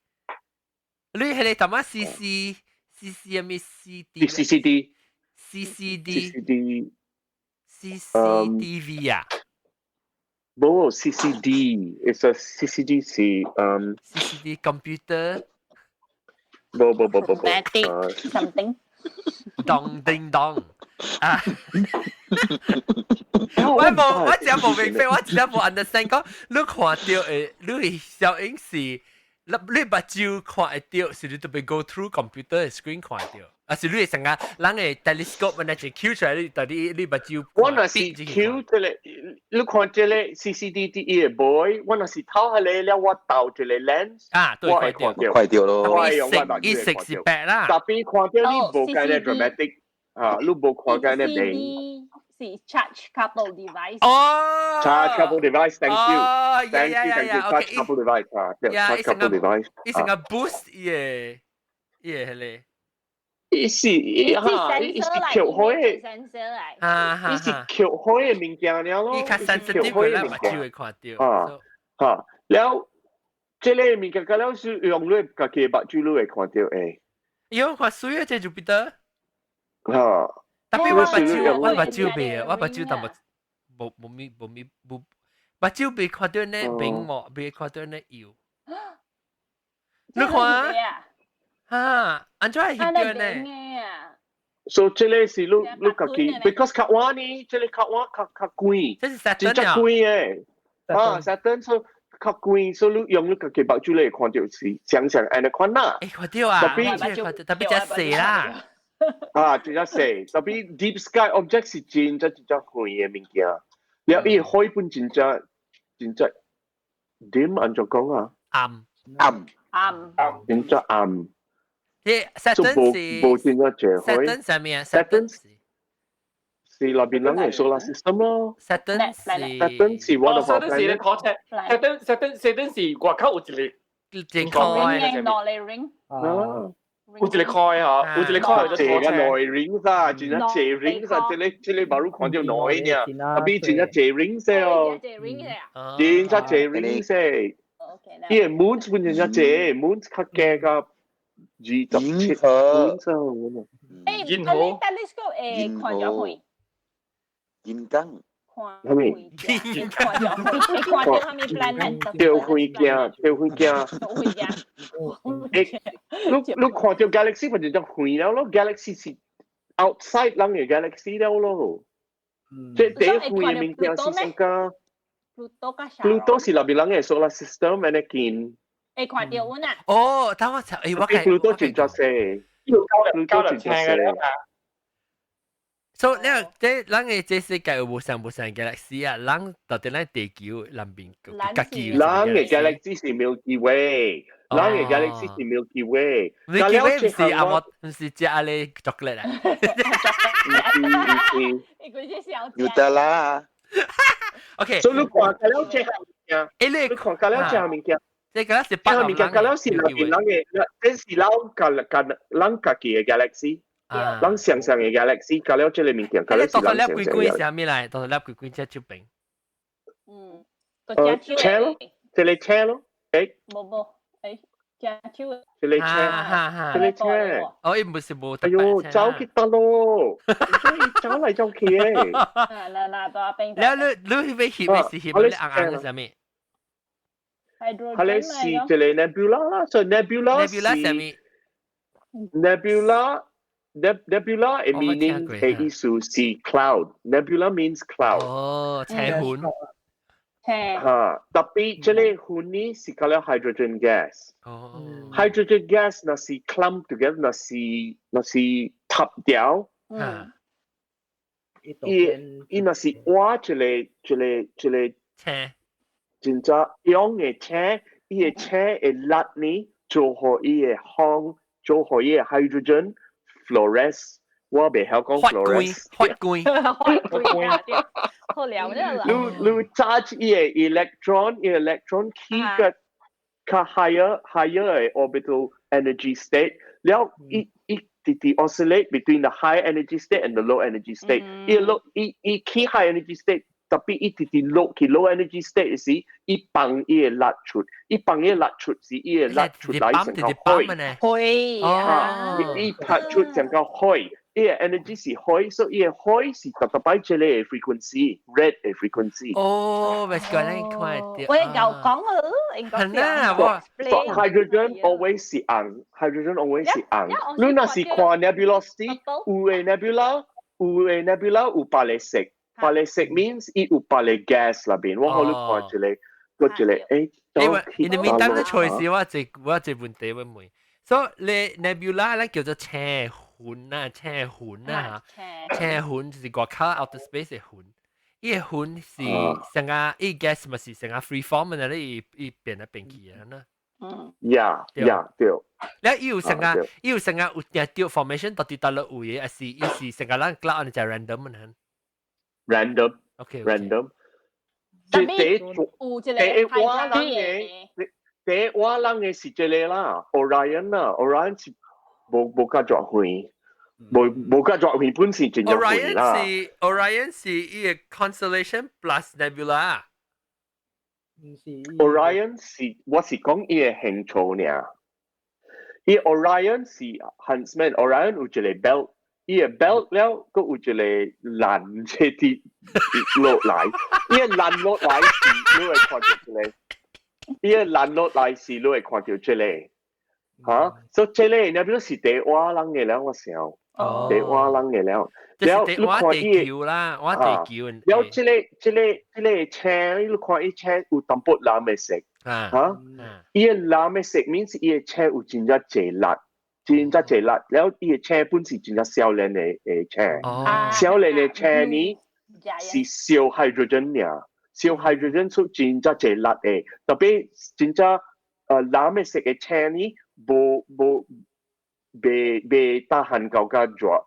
S1: 你彼个淡仔 C C C C 啥物 C D
S4: C C D
S1: C C D
S4: C C D
S1: C C D V 啊？
S4: 無 CCD，it's a CCD 是
S1: CCD computer。
S4: 無無無無無。
S3: something。
S1: 當叮當啊！我無，我真無明白，我真無 understand 講，你看著的，你相影是，你目睭看會著，是你特別 go through computer screen 看著，啊是你會成個人的 telescope 那一 Q 出來，你到底你目睭。
S4: 我若是 Q 這個，你看這個 CCD 佇伊的尾，我若是透彼个了，我投一個 lens，
S1: 啊，對，
S4: 我會看著，
S8: 看著咯，
S4: 我會用我目
S1: 睭伊色是白啦，
S4: 特別看著你無間的 dramatic，啊，你無看見的明。
S3: 是 charge couple device。
S1: 哦
S4: ，charge couple device，thank you，thank you，thank you，charge couple device 啊，charge couple device，
S1: 伊成個 boost 伊的伊的彼个。
S4: 伊是伊哈，伊是橋開的，伊是橋開的物件爾咯，
S1: 伊較 sensitive 過咱目睭會看著。
S4: 啊哈，了，這个物件了是用你家己目睭你會看著的。
S1: 喲，看水啊，這 Jupiter。
S4: 哈。
S1: 特別我目睭，我目睭袂，我目睭淡薄無無咪無咪無，目睭袂看著呢屏幕，袂看著呢油。你看啊，按怎會翕著呢？
S4: 所以這个是你家己，because 較晚呢，這个較晚較較貴，
S1: 這是 Saturn
S4: 真正貴的。啊，Saturn 所以較貴，所以你用你家己目睭來看就是像像按呢款啦。
S1: 欸，看著啊，特別特別遮細啦。
S4: 啊，真正細，特別 deep sky object 是真正真正遠的物件，了伊海本真正真正點按怎講啊？
S1: 暗
S8: 暗
S3: 暗
S4: 真正暗。
S1: 這 Saturn 是
S4: 無真正濟海。
S1: Saturn 啥物啊
S4: ？Saturn 是內邊人的 solar system 咯。
S1: Saturn 是
S4: Saturn 是 one of our
S5: planet。是咧，Saturn Saturn Saturn 是外口有一個
S1: 一個
S3: ring。
S4: 啊。
S5: 有一個塊嗬，有一個塊
S4: 就這個內 ring 啥，真正濟 ring 啥，這个這个馬路看到內爾，特別真正濟 ring 些哦，真正濟 ring 些。伊個 moon 本真正濟，moon 較低個27 moon
S3: 欸，你 telescope 會看著遠？
S8: 銀剛。
S3: 看
S4: 啥物？
S3: 看著遠，看著啥物 planet？
S4: 吊飛鏡，吊飛鏡。
S3: 吊飛鏡。
S4: 欸，你看著 galaxy 咪就遠了咯，galaxy 是 outside 咱的 galaxy 了咯。這第一遠的物件是啥個？Pluto 是內邊人的 solar system 按呢近。
S3: 會看著阮啊？
S1: 哦，等我查，欸，我
S4: 看。Pluto 真正細，Pluto 真正細。
S1: 所以你這咱的這世界有無相無相 galaxy 啊？咱到底咱地球南邊家己
S4: 咱的 galaxy 是 Milky Way，人嘅 galaxy 是 Milky Way。
S1: Milky Way 唔是阿我，唔是食阿你 chocolate 啊。
S4: 唔是唔是。
S8: 有得啦。
S1: OK。
S4: 所以你看較了這項物件，
S1: 欸，
S4: 你看較了這項物件。
S1: 這個是
S4: 這項物件，較了是內邊人嘅，這是咱家家咱家己嘅 galaxy。咱想象嘅 galaxy，較了這個物件，較了是咱想象嘅。
S1: 啥物來？多粒鬼鬼隻手柄。
S3: 嗯，
S4: 車咯，這個車咯，欸。
S3: 無無，欸，隻手。
S4: 這個車，這個車。
S1: 哦，伊唔是無。
S4: 哎喲，走去得咯，所以走嚟走去誒。
S3: 嗱嗱大兵。
S1: 了你你翕翕是翕你紅紅嘅啥物？
S4: 係咧是這個 nebula 啦，所以 nebula
S1: 是 nebula 啥物
S4: ？nebula。Nebula 嘅 meaning 嘅意思是 cloud。Nebula means cloud。
S1: 哦，青雲。
S4: 嚇，特別這個雲呢是叫做 hydrogen gas。
S1: 哦。
S4: Hydrogen gas 若是 clump together，若是若是合掉。
S1: 嗯。
S4: 伊伊若是挖一個一個一個
S1: 青，
S4: 真正樣嘅青，伊嘅青會力呢，做予伊嘅風，做予伊嘅 hydrogen。fluoresce，我袂曉講 fluoresce。
S1: 發光，
S3: 發光，好了了。
S4: 你你 charge 伊個 electron，伊 electron 去個較 higher higher 嘅 orbital energy state，了伊伊直直 oscillate between the high energy state and the low energy state。伊 low 伊伊去 high energy state，特別伊直直落去 low energy state 時，伊放伊個力出，伊放伊個力出時，伊個力出來成個火。
S3: 火
S4: 啊！伊拍出成個火，伊個 energy 是火，所以伊個火是特特擺這個 frequency，red 嘅 frequency。
S1: 哦，咪是講你看到。
S3: 我又講好，應該。
S1: 係啦，我。
S4: Hydrogen always 是紅，hydrogen always 是紅。你若是看 nebulosity，有嘅 nebula，有嘅 nebula 有別個色。別個色 means 伊有別個 gas 內邊。我予你看一個，閣一個，欸。
S1: 因為 in the meantime 咧，隨時我一我一問題問問。所以你 nebula 咧叫做青雲啊，青雲啊，青雲就是外口 outer space 嘅雲。伊個雲是成個伊 gas 咪是成個 free form 嘅咧，伊伊變來變去啊，吶。
S3: 嗯。
S4: Yeah，對。
S1: 了伊有成個，伊有成個有定掉 formation 到底佗落位嘅，還是伊是成個咱 cloud 就 random 嘅？
S4: Random。
S1: OK。
S4: Random。
S3: 特別有一個
S4: 第一我人嘅，第一我人嘅是這個啦，Orion 啦，Orion 是無無較熱遠，無無較熱遠本身真熱遠啦。
S1: Orion 是 Orion 是伊個 constellation plus nebula。
S2: 唔是。
S4: Orion 是我是講伊個星座爾，伊 Orion 是 Huntsman，Orion 有一個 belt。伊個 belt 了，閣有一個藍這啲落來，伊個藍落來是你會看到這個，伊個藍落來是你會看到這個，嚇，所以這個你比如是第我人嘅了，我想，第我人嘅了，
S1: 了你看地球啦，我地球，
S4: 了這個這個這個車，你看伊車有淡薄藍的色，嚇，伊個藍的色 means 伊個車有真正濟力。真正濟力，了伊個車本是真正少年的的車，少年的車呢是燒 hydrogen 爾，燒 hydrogen 出真正濟力的，特別真正藍的色的車呢，無無袂袂得閒到較熱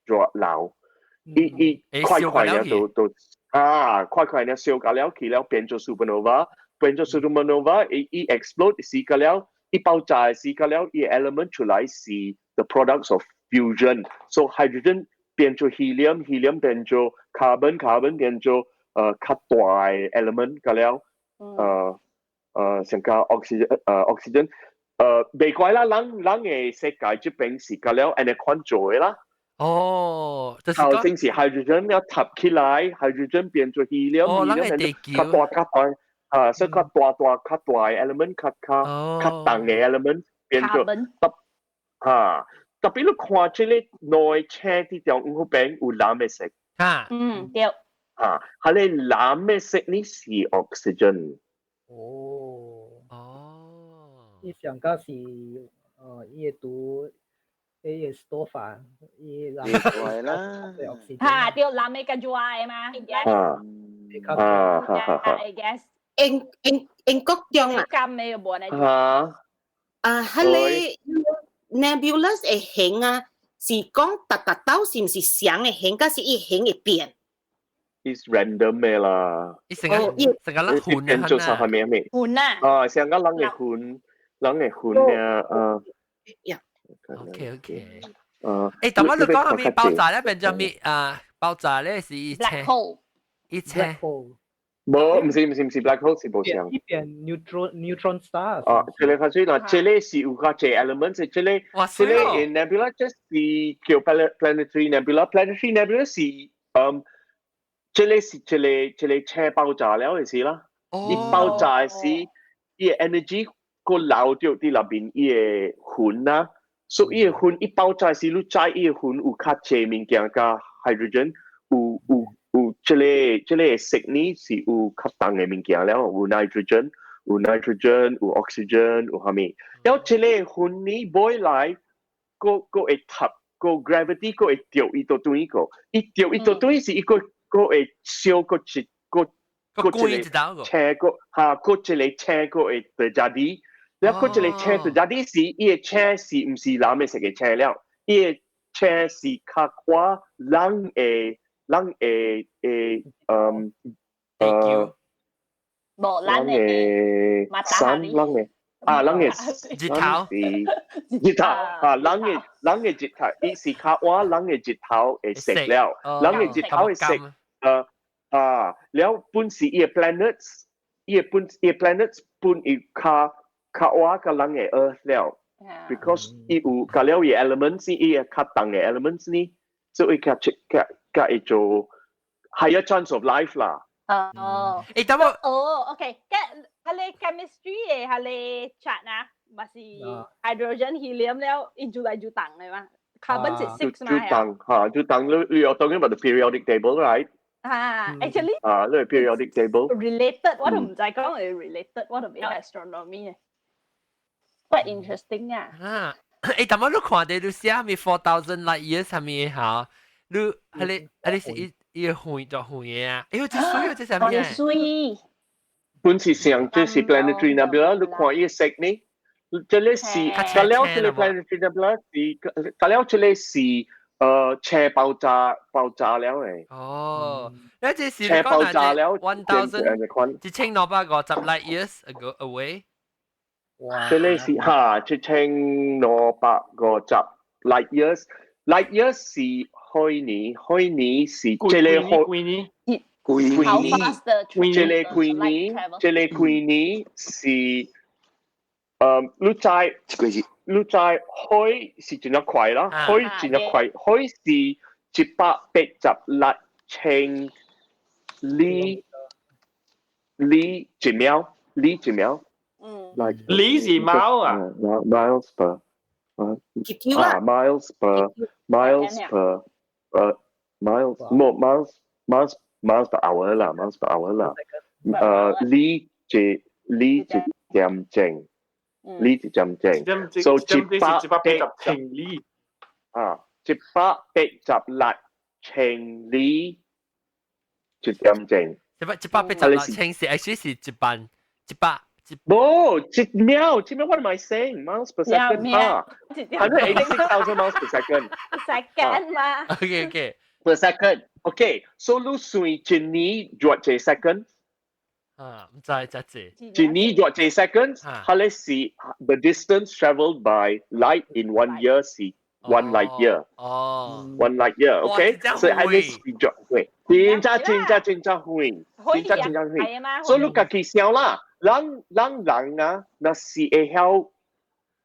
S4: 熱流，伊伊快快了都都啊，快快了燒甲了去了變做 supernova，變做 supernova，伊伊 explode 時個了。一爆炸時個了，伊 element 出來是 the products of fusion。So hydrogen 變做 helium，helium 變做 carbon，carbon 變做較大嘅 element 個了，像個 oxygen oxygen 袂怪啦，人人嘅世界這邊是個了，按呢款做的啦。
S1: 哦，就是
S4: 頭先是 hydrogen 要合起來，hydrogen 變做 helium，helium 變做較大較大。啊，所以較大大較大嘅 element，較較較重嘅 element 變做特啊，特別你看這個內車啲中央嗰邊有藍嘅色，
S1: 啊，
S3: 嗯對，
S4: 啊，係咧藍嘅色呢是 oxygen。
S2: 哦，
S1: 哦，
S2: 伊上個是伊會讀伊個 store 伊藍
S8: 對啦，
S3: 嚇對藍嘅跟住話嘛，
S4: 啊啊哈哈哈
S3: ，I guess。
S7: 英英英國中啊，
S3: 金嘅無呢？
S4: 嚇！
S7: 啊，彼个 nebulous 的形啊，是講逐逐兜是毋是相的形，還是伊形會變？
S4: Is random 嘅啦。
S1: 伊成個成個粒雲
S4: 做啥係咩咩？
S3: 雲啊！
S4: 啊，成個人嘅雲，人嘅雲啊，啊。
S7: 呀。
S1: OK。
S4: 啊。
S1: 誒，但我你講係咪爆炸咧？變咗咩啊？爆炸咧是一
S3: black hole。
S1: 一車。
S4: 無，唔是唔是唔是 black hole 是無相。
S2: 一邊 neutron star。
S4: 啊，這個發水啦，這個是有較濟 element，這個這個 nebula 這是叫 planetary nebula，planetary nebula 是嗯，這個是這個這個車爆炸了的時啦，伊爆炸時，伊的 energy 個流掉佇內面伊的雲啦，所以伊的雲一爆炸時，你知伊的雲有較濟物件佮 hydrogen 有有。有這個這個色呢是有較重的物件了，有 nitrogen，有 nitrogen，有 oxygen，有啥物。了這個雲呢尾來，閣閣會合，個 gravity 閣會掉伊到對個，伊掉伊到對是伊閣閣會燒閣一閣閣一個車閣哈，閣一個車閣會佇遮裡，了閣一個車佇遮裡時，伊的車是毋是藍的色的車了？伊的車是較倚人的。人會會嗯
S3: 無咱的
S4: 山，人的啊，人的
S1: 日頭，
S4: 日頭啊，人的人的日頭，伊是較倚人的日頭會色了，人的日頭會色，啊，了本是伊的 planets，伊的本伊的 planets 本伊較較倚佮人的 earth 了，because 伊有佮了伊 elements，伊會較重的 elements 呢，所以較較較會做 higher chance of life 啦。
S3: 哦，
S1: 誒，等我
S3: 哦，OK，嘅係你 chemistry 嘅係你 chart 啊，咪是 hydrogen helium 了，伊就來就重嘅嘛，carbon 是 six 嘛。
S4: 就重嚇，就重你你有當然咪 periodic table right？
S3: 啊，actually
S4: 啊，你 periodic table
S3: related，我都唔知講係 related，我都未 astronomy 嘅，quite interesting 啊。
S1: 啊，誒，但我你看到你寫咪 4,000 light years 係咪嚇？你係你係你是伊伊遠就遠嘅啊！哎喲，這水啊，這啥物啊？
S3: 水。
S4: 本是上這是 planetary nebula，你看伊色呢？這個是，佮了這個 planetary nebula 是，佮了這個是車爆炸爆炸了誒。
S1: 哦，你這是
S4: 車爆炸了
S1: 1,000 1250 light years ago away。
S2: 哇！
S4: 這個是哈1250 light years，light years 是開年，開年是這個開
S5: 年，
S8: 幾
S4: 年，這個幾年，這個幾年是，你知，你知開是真正快啦，開真正快，開是186千里里一秒，里一秒。
S3: 嗯。
S4: Like
S5: 里是 mile 啊
S4: ？miles per 啊，miles per miles per miles 冇 miles miles miles per hour 啦，miles per hour 啦。里一里一點鐘，里一點鐘，所以
S5: 180千里
S4: 啊，186千里一點鐘。
S1: 186千是 actually 是一萬一百。
S4: 冇，一秒，一秒，what am I saying? Miles per second 啊，186,000 miles per second。
S3: second 嘛。
S1: OK。
S4: Per second. OK, so 你算一年偌濟 second？
S1: 啊，毋知真濟。
S4: 一年偌濟 seconds？佢咧是 the distance travelled by light in one year 是 one light year。
S1: 哦。
S4: One light year, OK？所以係你是偌遠，真正真正真正遠，真正真正遠。所以你家己想啦。咱咱人啊，若是會曉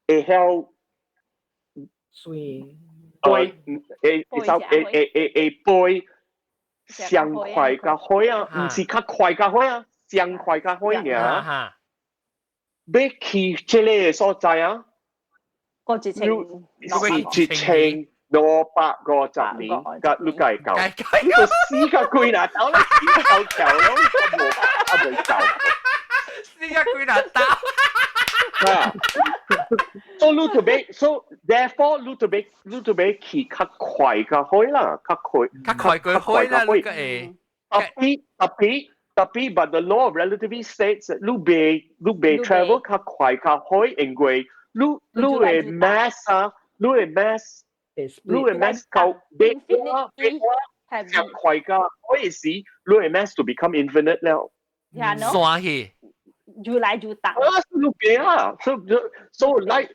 S4: 會曉
S2: 算
S4: 飛，會會會會會會飛上快較火啊，毋是較快較火啊，上快較火爾。要去這個所在啊，
S3: 個一千，
S4: 是1250年，佮你計夠，你就死較貴啦，走啦，死夠橋咯，你無啊未夠。
S1: 死個鬼難打。
S4: 啊，so 你特別，so therefore 你特別，你特別去較快較好啦，較快，
S1: 較快過好啦，你個會。
S4: 特別特別特別，but the law of relativity states 你袂你袂 travel 較快較好，因為你你嘅 mass 啊，你嘅 mass，你嘅 mass 夠比我比我上快㗎，嗰時你嘅 mass to become infinite 了。
S1: 山去。
S3: 越來越大。
S4: 啊，你變啊，so light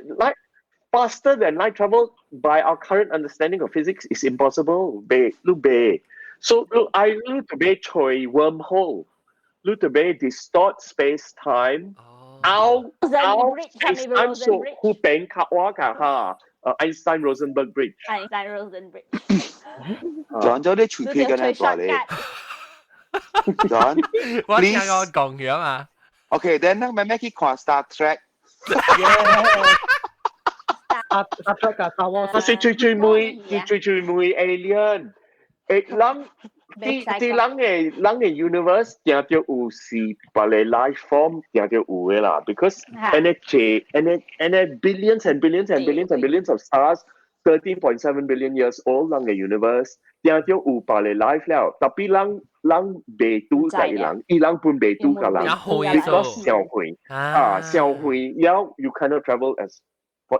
S4: faster than light travel by our current understanding of physics is impossible. 袂，你袂。So 你愛你特別揣 wormhole，你特別 distort space time。 out out space time so 有變較我㗎哈，Einstein Rosenberg Bridge。
S3: Einstein Rosen Bridge。
S8: 轉咗啲隨便嘅大咧。John，
S1: 我聽我講咗嘛。
S8: OK，then 咱慢慢去看 Star Trek。
S2: 阿阿 Trek 啊，Star Wars。
S4: 我是最最妹，最最妹 alien。誒，人啲啲人嘅 universe 定著有是別個 life form 定著有嘅啦，because 按呢濟按呢按呢 billions and billions and billions and billions of stars 13.7 billion years old 人嘅 universe 定著有別個 life 了，tapi 人人袂拄佮伊人，伊人本袂拄佮人，because 傷遠啊，傷遠了，you cannot travel as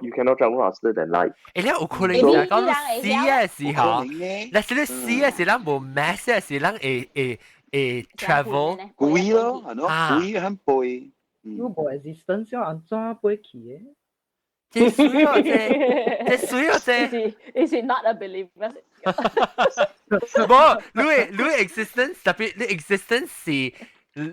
S4: you cannot travel faster than light。
S1: 誒，你有可能就講死嘅時候，嗱，是你死嘅時，咱無 mass 嘅時，咱會會會 travel
S8: 貴咯，係咯，貴很貴。
S2: 你無 existence 要按怎飛去嘅？
S1: 這水哦，這這水哦，這。
S3: Is not a believer。
S1: 無，你 existence 特別你 existence 是你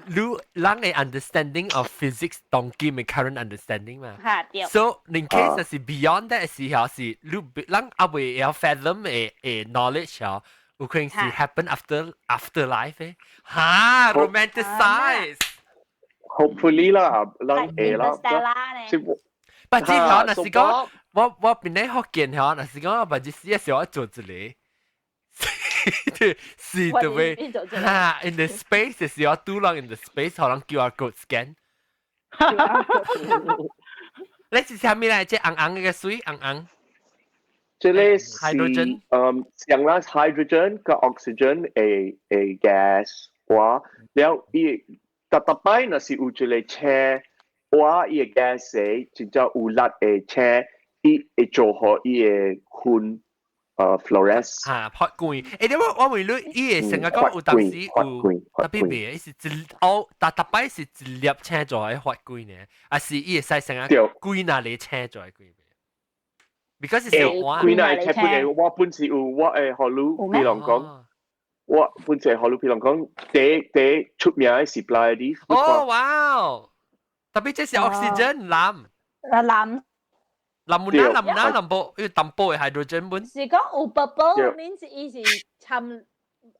S1: 人嘅 understanding of physics 當今嘅 current understanding 嘛。
S3: 嚇對。
S1: So in case 是 beyond that 時候是你人猶未會 fathom 嘅嘅 knowledge 哦，有可能是 happen after afterlife 誒。哈，romanticize。
S4: Hopefully 啦，人會啦。
S1: 不知嗬，若是講我邊咧福建嗬，若是講我萬一死嘅時候我做一個。是對未？哈，in the space 嘅時候，too long in the space，可能 QR code scan。你是啥物來？這紅紅嘅水，紅紅。
S4: 這個是 hydrogen，嗯，上啦 hydrogen 佮 oxygen 的 gas 哇，了伊特特擺若是有一個車，哇，伊的 gas 的真正有力的車，伊會做予伊的雲fluoresce。
S1: 嚇，發光。誒，你我問你，伊會成日講有當時有特別袂，伊是一哦，特特擺是一粒星座會發光呢，還是伊會使成日幾若個星座會光？Because 是小換。
S4: 幾若個星本來我本是有我會予你，比如講，我本是予你，比如講，第第出名的是 Pleiades。
S1: 哦，哇！特別這是 oxygen 藍。
S3: 啊藍。
S1: 藍滿啦，藍滿啦，藍波，因為淡薄的 hydrogen 本。
S3: 是講有 purple means 伊是摻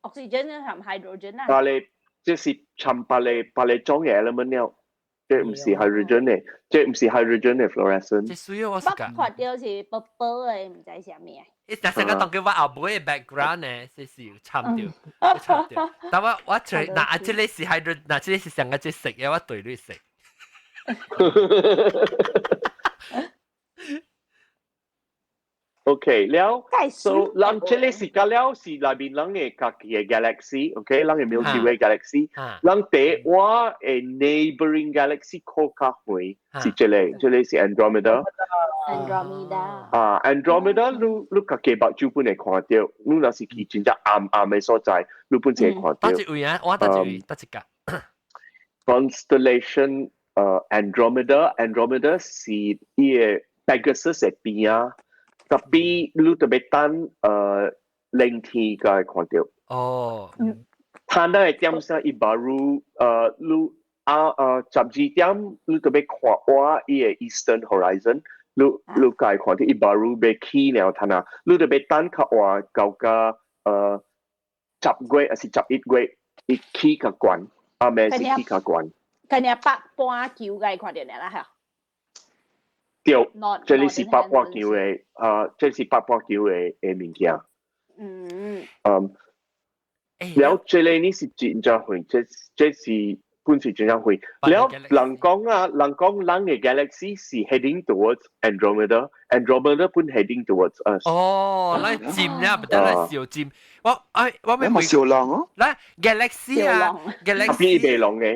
S3: oxygen 含 hydrogen 啊。
S4: 別个，這是摻別个別个種嘅 element 了，這毋是 hydrogen 的，這毋是 hydrogen 的 fluorescence。
S1: 這水我是
S3: 我看到是 purple 的，毋知啥物啊。
S1: 伊但是我當佢我後尾 background 呢，是是參掉，參掉。但我我最嗱，這個是 hydrogen，嗱這個是上個這色嘅，我對你色。
S4: OK，了，so 人這個是個了是內面人的家己的 galaxy，OK，人的 Milky Way galaxy，人第我的 neighboring galaxy 較較遠是這個，這個是 Andromeda。
S3: Andromeda。
S4: 啊，Andromeda 你你家己目睭本會看到，你若是去真正暗暗的所在，你本是會看到。
S1: 佗一位啊？我佗一位，佗一個。
S4: Constellation Andromeda，Andromeda 是伊個 Pegasus 的邊仔。特別你特別等冷天才會看到。
S1: 哦。
S4: 攤那個點聲伊 baru 你啊12點你特別看我伊個 Eastern Horizon，你你才會看到伊 baru 欲起了攤啊，你特別等較晚到甲10月還是11月，伊起較懸，暗暝是起較懸。
S3: 今日北半球才會看到啦，嚇。
S4: 對，這裡是北半球的，這是北半球的的物件。嗯。了，這個呢是真正遠，這這是本是真正遠。了，人講啊，人講人的 galaxy 是 heading towards Andromeda，Andromeda 本 heading towards us。
S1: 哦，咱尖啦，不得咱小尖。我哎，我咪
S8: 小浪哦。
S1: 來 galaxy 啊，galaxy。
S4: 伊袂浪的，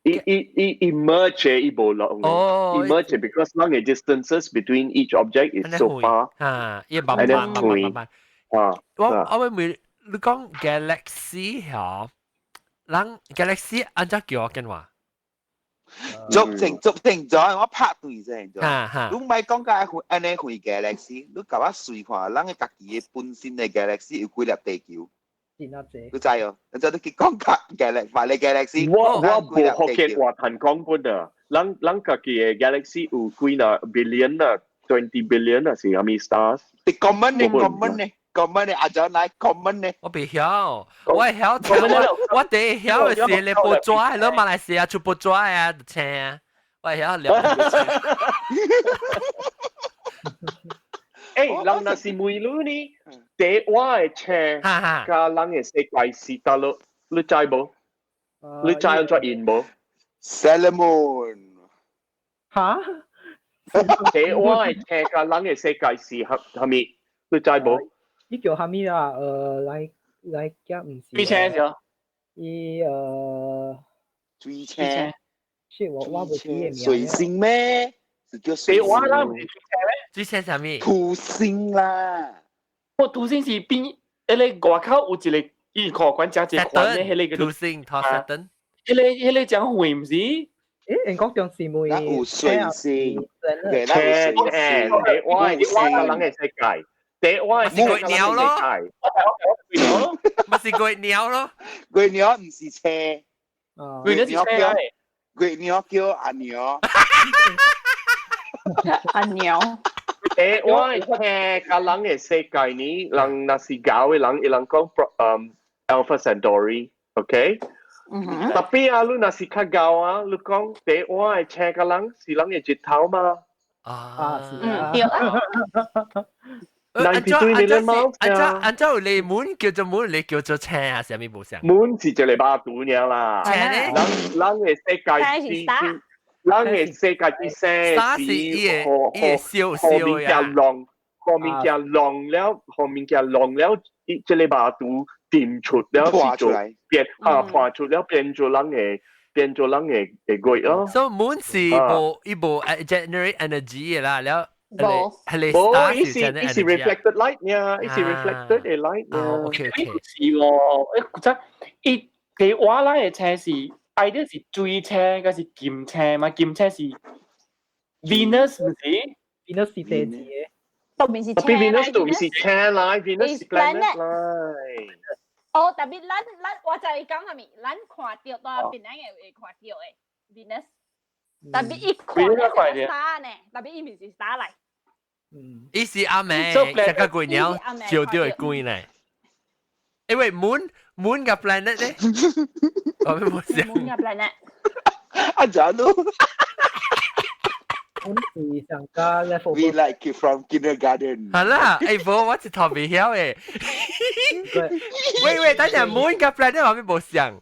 S4: 伊伊伊伊伊 merge 伊無攏。
S1: 哦。
S4: 伊 merge because 咱嘅 distances between each object is so far。
S1: 啊，伊慢慢慢慢慢慢。
S4: 啊。
S1: 我會問你講 galaxy 嗬，人 galaxy 按怎叫我見話？
S8: 足成足成咗，我拍斷先咗。你唔係講解按呢回 galaxy，你共我隨看，咱嘅家己嘅本身嘅 galaxy 有幾粒地球？
S2: 真啊濟。
S8: 你知哦？你就你去講個 galaxy，埋你 galaxy。
S4: 我無福建話談講本啊，咱家己嘅 galaxy 有幾若 billion 啊，20 billion 啊，是啥物 stars？
S8: 啲 common 呢？common 呢？common 呢？阿張來 common 呢？
S1: 我袂曉，我會曉聽我第一曉嘅是你報紙，係咯馬來西亞出報紙啊，請啊，我會曉了。
S4: 誒，人若是問你呢，第我嘅車佮人嘅世界是佗落，你知無？你知按怎應無
S8: ？Solomon。
S2: 嚇？
S4: 第我嘅車佮人嘅世界是蝦蝦物？你知無？
S2: 伊叫蝦米啊？來來叫毋是？
S5: 水車是
S2: 伊
S8: 水車。
S2: 是我無記得名。
S8: 水星咩？是叫水
S5: 星。我啦，毋是水車咩？
S1: 水車啥物？
S8: 土星啦。
S5: 我土星是邊？迄個外口有一個伊看管食一個環的，彼個
S1: 土星，土星。
S5: 彼個講遠毋是？
S2: 誒，英國中是每
S8: 有水星，
S4: 車車，我係我人嘅世界。第我係
S1: 是月鳥咯，咪是月鳥咯，
S8: 月鳥毋是車，
S5: 月鳥是車，
S8: 月鳥叫阿鳥，
S3: 阿鳥。
S4: 誒，我係聽佮人嘅世界呢，人若是搞嘅人，伊人講Alpha Centauri，OK？Tapi 啊，你若是較高啊，你講第我係車佮人是人嘅日頭嘛？
S2: 啊，是
S3: 嗯，對啊。
S4: 93 million miles。
S1: 按照你 moon 叫做 moon，你叫做車啊，啥物無相
S4: ？moon 是一個肉肚爾啦。
S1: 車咧？
S4: 人人嘅世界之人嘅世界之星
S1: 是伊個燒燒
S4: 物件浪，予物件浪了，予物件浪了，這個肉肚掂出了是做變啊破出了變做人嘅變做人嘅嘅月咯。
S1: 所以 moon 是無伊無 generate energy 啦，了。
S3: 無，
S4: 無，伊是 reflected light 呀，伊是 reflected 嘅 light 呀。
S1: OK OK。
S5: 是喎，誒，古早伊第我咱嘅車是，either 是水車，還是金車嘛？金車是 Venus 毋是
S2: ？Venus 是地字嘅。
S3: 都毋是車。
S4: Venus 都毋是車來，Venus 是 planet 來。
S3: 哦，tapi 咱我就係講係咪？咱看著到邊個會看著的 Venus。Tapi 伊看咧是 star 呢，tapi 伊毋是 star 來。
S2: 嗯。
S1: 伊是暗暝，一個月鳥照到會光咧。因為 moon 嘅 planet 咧，我冇想。
S3: moon 嘅 planet。
S8: 阿仔咯。
S2: moon 是上加 level。
S8: We like it from kindergarten。
S1: 係啦，誒無，我一頭未曉誒。喂喂，等陣 moon 嘅 planet 我咪冇想。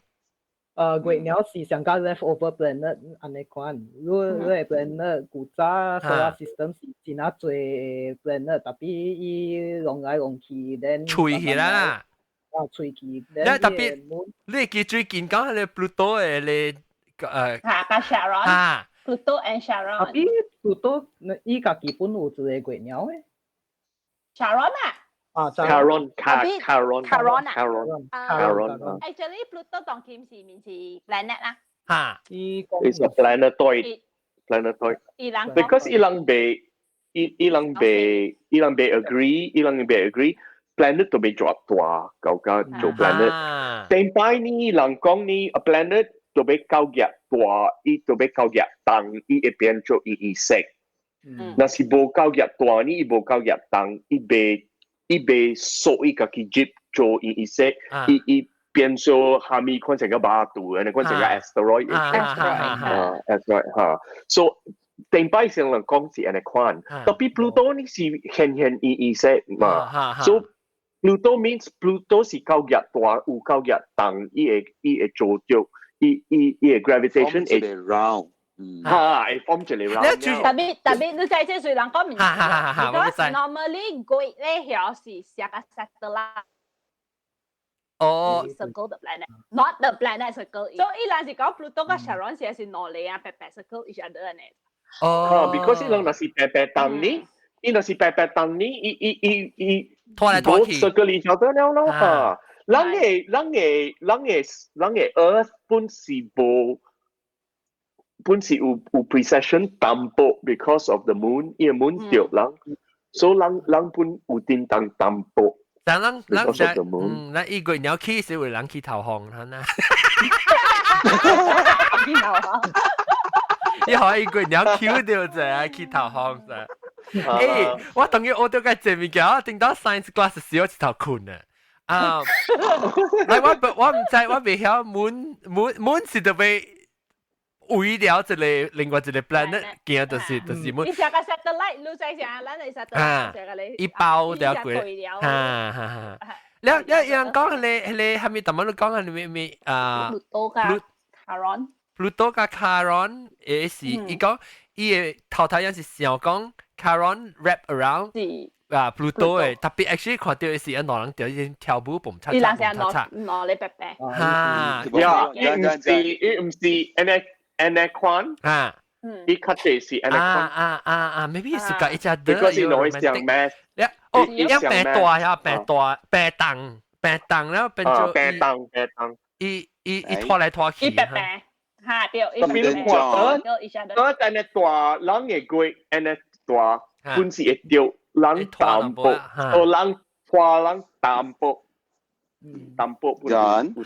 S2: 月鳥是上加 leftover planet 按呢款，如果你 planet 古早 solar system 是真啊濟 planet，tapi 伊弄來弄去，then
S1: 吹起啦。
S2: 啊，吹去。
S1: 你 tapi 你記最近講係 Pluto 嘅你
S3: 嚇，佮 Charon。
S1: 嚇。
S3: Pluto and Charon。
S2: Tapi Pluto 伊家己本有一個月鳥嘅。
S3: Charon 啊。
S2: 啊
S4: ，Charon Charon
S3: Charon 啊
S4: ，Charon Charon。
S3: Actually Pluto 當今是毋是 planet 啦？
S1: 嚇。
S2: 伊
S4: It's a planetoid. Planetoid.
S3: 伊人
S4: Because 伊人袂 agree，伊人袂 agree planet 都袂做大，搞到做 planet。頂擺呢，人講呢，a planet 都欲夠額大，伊都欲夠額重，伊會變做圓圓色。若是無夠額大呢，伊無夠額重，伊袂縮伊家己入做圓圓色，伊變做蝦米款成個肉肚，按呢款成個 asteroid 啊，asteroid 哈。So 頂擺上人講是按呢款，tapi Pluto 呢是顯顯圓圓色嘛。So Pluto means Pluto 是夠額大，有夠額重，伊會做到，伊會 gravitation
S8: 會 round。
S4: 嚇，會 form 一個 round。
S3: Tapi 你知這雖然講唔是，because normally 月咧曉是寫個 satellite。
S1: 哦
S3: ，circle the planet，not the planet circle。所以伊人是講 Pluto 佮 Charon 是是兩个啊，白白 circle each other 呢。
S1: 哦，，because
S4: 伊人若是白白動呢，伊若是白白動呢，伊伊伊伊
S1: 拖來拖去
S4: ，circle each other 了咯嚇。人的 Earth 本是無，本是有 precession 淡薄，because of the moon，伊個 moon 著人，所以人本有叮當淡薄。
S1: 但人人嗯，咱伊月鳥去是為人去投降，係呐？
S3: 去投降。
S1: 你可以月鳥 Q 掉者去投降者。欸，我當然學到個這物件，我頂到 science class 時我一頭困啊。啊，來我毋知，我未曉 moon 是特別圍了一個另外一個 planet 行，就是 moon。
S3: 伊成個 satellite，你知啥？咱係 satellite 成個咧。
S1: 伊包了過，哈哈哈。了了，有人講彼個蝦米？頭仔你講係咩咩啊
S3: ？Pluto 佮 Charon。
S1: Pluto 佮 Charon 會是伊講伊的頭頭樣是想講 Charon wrap around。啊，Pluto 的，tapi actually 看著的是兩人佇咧跳舞，蹦擦擦蹦擦擦。
S3: 兩个白白。
S1: 哈，
S4: 呀，伊毋是按呢款，
S1: 啊，
S4: 伊較濟是按呢款。
S1: 啊啊啊啊，maybe 是共伊隻
S4: 的。because 伊兩個像咩？
S1: 哦，伊變大呀，變大，變重，變重了變做。
S4: 變重變重。
S1: 伊伊伊拖來拖去。
S3: 伊白白，哈對。
S4: 特別你看，Earth 按呢大，人的月按呢大，本是會著。人淡薄，哦，人拖人淡薄，淡薄。
S8: John，我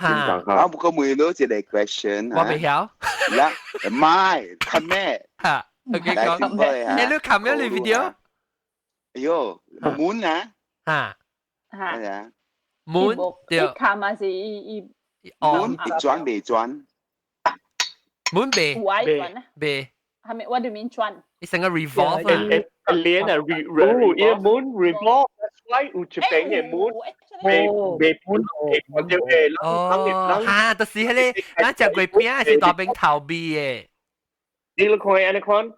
S8: 不過問你一個 question。
S1: 我未曉。
S8: 啦，唔係，看咩？
S1: 嚇，OK 講。你你看咩你 video？
S8: 哎喲，moon 啊？
S1: 嚇
S3: 嚇。
S8: 係啊。
S1: moon 對。
S3: 看嘛是伊伊。
S8: moon 會轉未轉
S1: ？moon 未。
S3: 未。
S1: 未。
S3: 係咪？What do you mean 轉？
S1: 伊成個 revolve
S4: 啊。連啊 re 哦，伊 moon revolve，that's why 有一邊的 moon 未未本未看著的，
S1: 哦，哈，就是彼個，咱食月餅是大邊頭味的。
S4: 你看按呢款，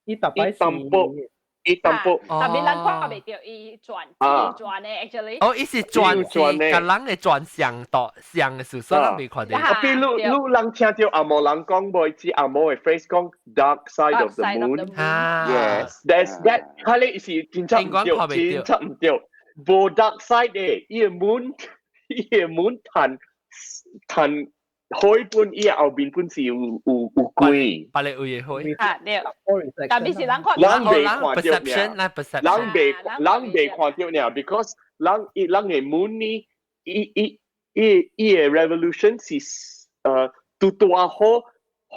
S2: 伊逐擺
S4: 淡薄，伊淡薄，
S3: tapi 咱看袂著伊轉，伊轉的 actually。
S1: 哦，伊是轉是共人的轉向度向的時，所以咱未看著。
S4: 比如你人聽著紅毛人講無，知紅毛的 phrase 講 dark side of the moon。
S8: Yes。
S4: That's that，佢咧是真正毋對，真正毋對。無 dark side 的，伊個 moon，伊個 moon 彈彈海本伊後面本是有鬼，
S1: 別個位的海。
S3: 啊對，tapi 是人看，
S4: 人未看著
S1: perception，咱 perception，
S4: 人未看著爾，because 人伊人的 moon 呢，伊伊伊伊的 revolution 是拄拄仔好，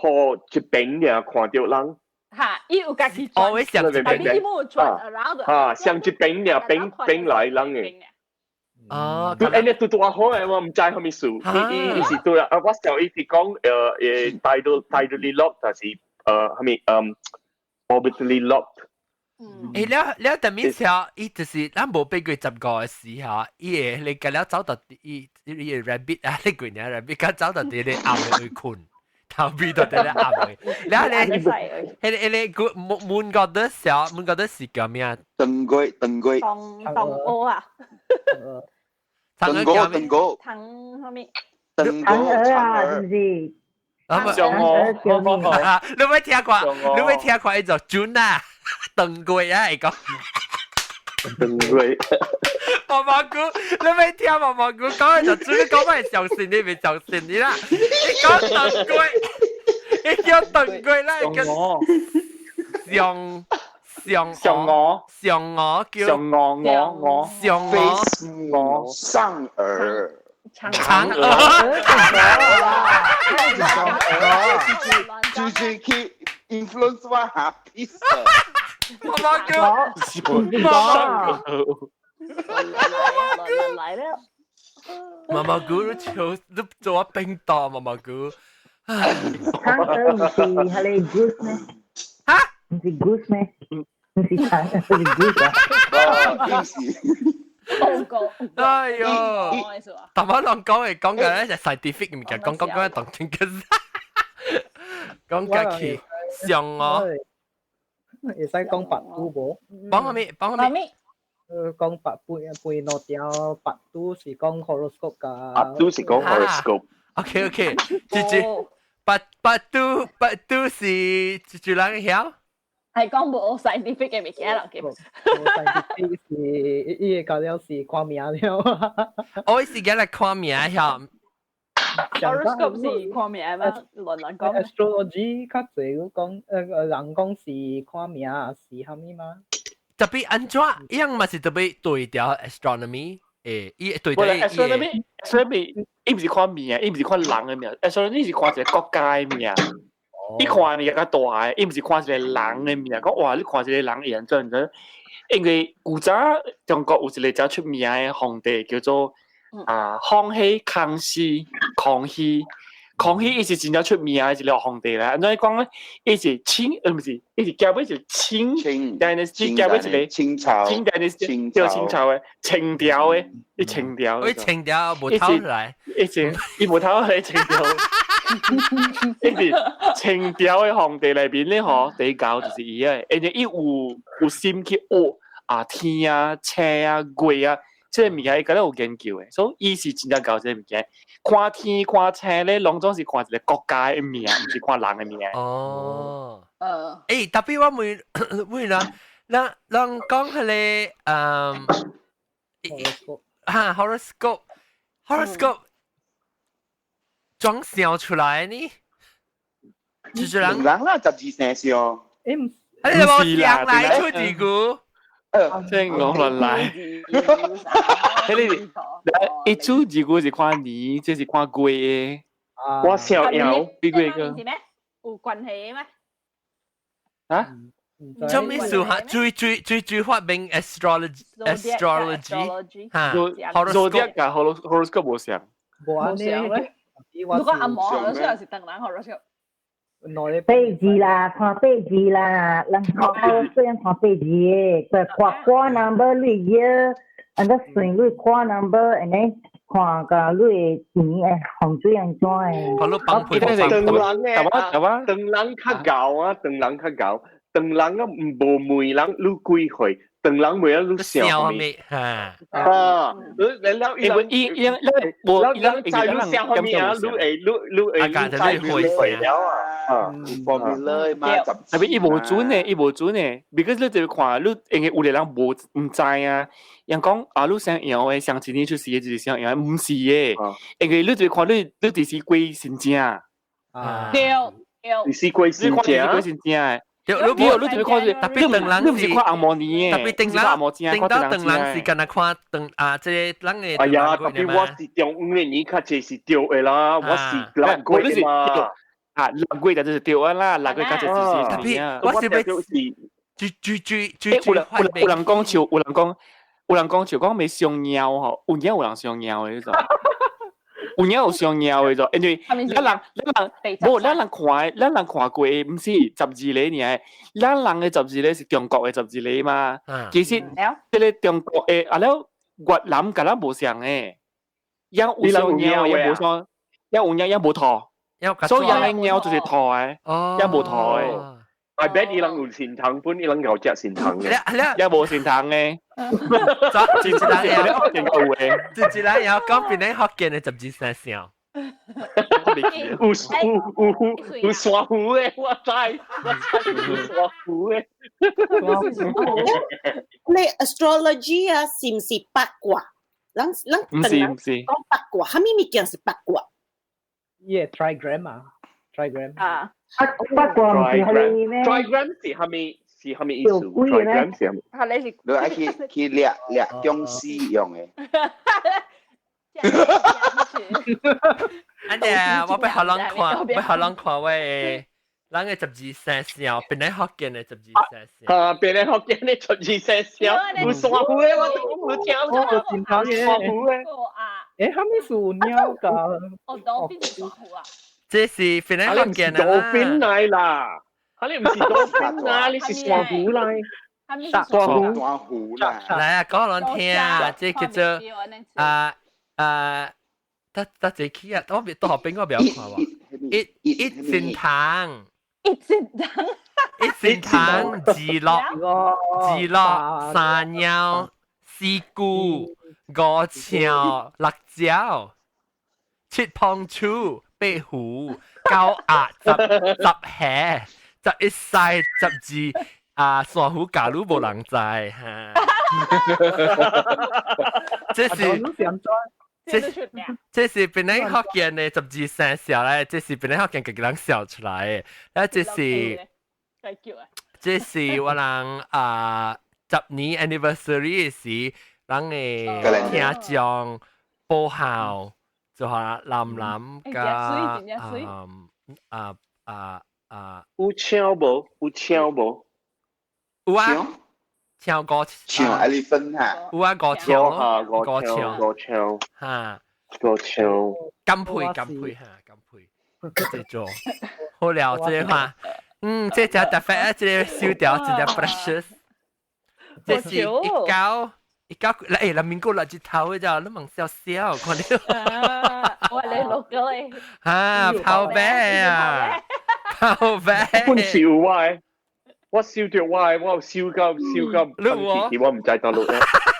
S4: 予一邊爾看著人。
S3: 嚇，伊有家己轉，
S1: 哦，會上一
S3: 邊，伊無轉 around。
S4: 嚇，上一邊爾邊邊來人的。
S1: 哦，
S4: 對，按呢拄拄仔好的，我毋知啥物事。伊伊伊是對啊，我想伊是講tidally locked，還是啥物orbitally locked。
S1: 欸，了了，特面時候，伊就是咱無爬過15個時候，伊會你共了走到伊伊個 rabbit 啊，你幾年 rabbit，佮走到佇咧暗的位睏，頭尾到佇咧暗的。了咧，彼個 moon goddess 時候，moon goddess 是叫咩啊？
S8: 燈龜，燈龜。
S3: 當當鵝啊！
S8: 燈哥，燈哥。
S3: 糖啥物？
S8: 燈哥，
S6: 嫦娥啊，是毋是？
S5: 嫦娥，
S1: 你欲聽過？你欲聽過？伊就準啊，燈龜啊，伊講。
S4: 燈龜。
S1: 毛毛菇，你欲聽毛毛菇講，就準，你講我會相信你，袂相信你啦。你講燈龜，你叫燈龜啦，叫上上
S5: 上娥，
S1: 上娥叫
S5: 上娥我我
S1: 上娥
S8: 我上娥。
S1: 嫦娥，
S8: 嫦娥，就是去 influence 我 happy。
S1: 毛毛菇，
S5: 毛毛
S3: 菇，來了。
S1: 毛毛菇，你笑，你做我冰凍毛毛菇。
S6: 嫦娥毋是彼个 goose 咩？
S1: 哈？
S6: 毋是 goose 咩？毋是嫦娥，是 goose
S8: 啊？毋是。
S1: 哎喲，頭仔人講嘅講嘅咧就 scientific 物件，講講講當真嘅，講價去上哦。
S2: 會使講白拄無？
S1: 講啥物？講啥物？
S2: 講八背背兩條八度是講 horoscope 㗎。
S4: 八度是講 horoscope。
S1: OK，這這八八度八度是這這人曉？
S3: 係講無 scientific 嘅物件啦，
S2: 無 scientific 是伊個了是看命了。
S1: 我是講來看命曉。
S3: horoscope 是看命嗎？亂亂講。
S2: astrology 較濟講，人講是看命是蝦米嗎？
S1: 特別按怎樣嘛是特別對調 astronomy 伊對對。
S5: astronomy 伊毋是看命，伊毋是看人嘅命，astronomy 是看一個國家嘅命。伊看物較大嘅，伊毋是看一個人嘅命。講哇，你看一個人會按怎按怎？因為古早中國有一個真出名嘅皇帝叫做啊，康熙、康熙、康熙。康熙伊是真正出名嘅一個皇帝啦。按怎講咧？伊是清，毋是，伊是交尾是清，dynasty 交尾一個
S8: 清朝，
S5: 清 dynasty 叫清朝嘅清朝嘅，伊清朝。
S1: 伊清朝無頭來，
S5: 伊是伊無頭來清朝。伊是清朝嘅皇帝內面咧，吼，第一高就是伊個，因為伊有心去學啊天啊、星啊、月啊。這個物件伊敢若有研究的，所以伊是真正𠢕這個物件。看天看星咧，攏總是看一個國家的命，毋是看人的命。
S1: 哦。特別我問問啦，咱咱講彼個哈 horoscope，horoscope 裝想出來呢？就是人
S8: 人啦，十二生肖。
S2: 唔，
S1: 你冇想來出幾句？
S5: 即係我亂來。彼個一出一句是看年，這是看月的。
S4: 我想要
S5: 幾個個？
S3: 有關係咩？
S5: 啊？
S1: 什麼意思哈？最最最最發明 astrology astrology
S5: 哈，horoscope 佮 horoscope 無相。
S2: 無
S3: 相咧。如果阿毛，雖然是當人 horoscope。
S6: 八字啦，看八字啦，人看雖然看八字的，佢看卦 number 你 year，按怎算你卦 number，and then 看個你的錢的風水按怎的。
S1: 看你幫配
S4: 長人咧，長人較𠢕啊，長人較𠢕，長人啊無問人你幾歲，長人問人你姓啥物？啊，你你了
S5: 因為伊伊無
S4: 伊人知你姓啥物啊？你會你你會知你會了啊？
S8: 啊，formula 嘛，
S5: 特別伊無準的，伊無準的，because 你就看你因為有個人無毋知啊，人講啊，你姓楊的，上一年出世的就是姓楊，毋是的，因為你就看你你就是幾姓正
S1: 啊，
S3: 對對，
S4: 你是幾姓正？
S5: 幾姓正的。
S1: 對，
S5: 你無你就看
S1: 特別長人
S5: 你毋是看紅毛年的，
S1: 特別長人，頂到長人是干焦看長啊，這個人的。
S4: 哎呀，特別我是中午的年較濟是對的啦，我是六月嘛。
S5: 啊，六月就是對啊啦，六月較濟就是
S1: 特別，我是欲最最最最
S5: 有人有人講笑，有人講有人講笑講欲傷貓吼，有影有人傷貓的迄種。有影有傷貓的就，因為咱人咱人無咱人看咱人看過的，毋是十二个爾，咱人的十二个是中國的十二个嘛。其實這個中國的啊了越南佮咱無相的，也有傷貓也無傷，也有貓也無兔，所以𪜶的貓就是兔的，也無兔的。
S4: I bet 伊人有神童本，伊人有食神童
S1: 嘅，
S5: 也無神童嘅。
S1: 一一人有的，一一人有講邊個福建的十二生肖。
S4: 有有有有山芋的，我知，我知有山芋的。
S7: 你 astrology 啊，是毋是八卦？人人
S5: 毋是毋是
S7: 講八卦，啥物物件是八卦？
S2: Yeah, trigram 啊，trigram
S3: 啊。
S6: 八卦毋是係咩
S4: ？trigram 是啥物？是啥物意思？trigram 是啥物？
S3: 係你是
S8: 你愛去去掠掠僵屍用的。
S1: 按呢，我欲予人看，欲予人看我的，人的十二生肖，檳城福建的十二生肖。
S4: 啊，檳城福建的十二生肖，有山芋的，我都無聽過。
S2: 有
S4: 山芋的。
S2: 誒，啥物是有鳥㗎？
S3: 哦，都變山芋啊！
S1: 這是檳城福建的
S4: 啦。豆餅來啦！啊，你毋是豆餅啊，你是山芋來。
S2: 山
S8: 芋，山芋啦。
S1: 來啊，講人聽啊，這叫做啊啊，得得這起啊，我別到後邊我不要看喎。一一善堂，
S3: 一善堂，
S1: 一善堂，二樂，二樂，三貓，四菇、五槍、六蕉、七碰鼠、八虎、九鴨、十十蟹、11歲、12啊，珊瑚假如無人知哈。這是這這是本來福建的12生肖咧，這是本來福建家己人笑出來的，啊，這是我人啊10年 anniversary 時，人的聽眾報校就話藍藍加啊啊啊
S4: 有唱無？有唱無？
S1: 有啊，唱歌
S8: 唱 elephant 哈，
S1: 有啊，歌唱咯，
S4: 歌唱，歌唱，
S1: 哈，
S4: 歌唱，
S1: 乾配乾配哈，乾配，這做好了，這話，嗯，這隻特別啊，這個燒掉，真正 precious，這是1919，誒，人民國六日頭的咋，你問笑笑，看你，
S3: 我你錄咗你，
S1: 啊，跑咩啊，跑咩？
S4: 本笑我。我燒著我的，我有燒到燒到，你我毋知倒落。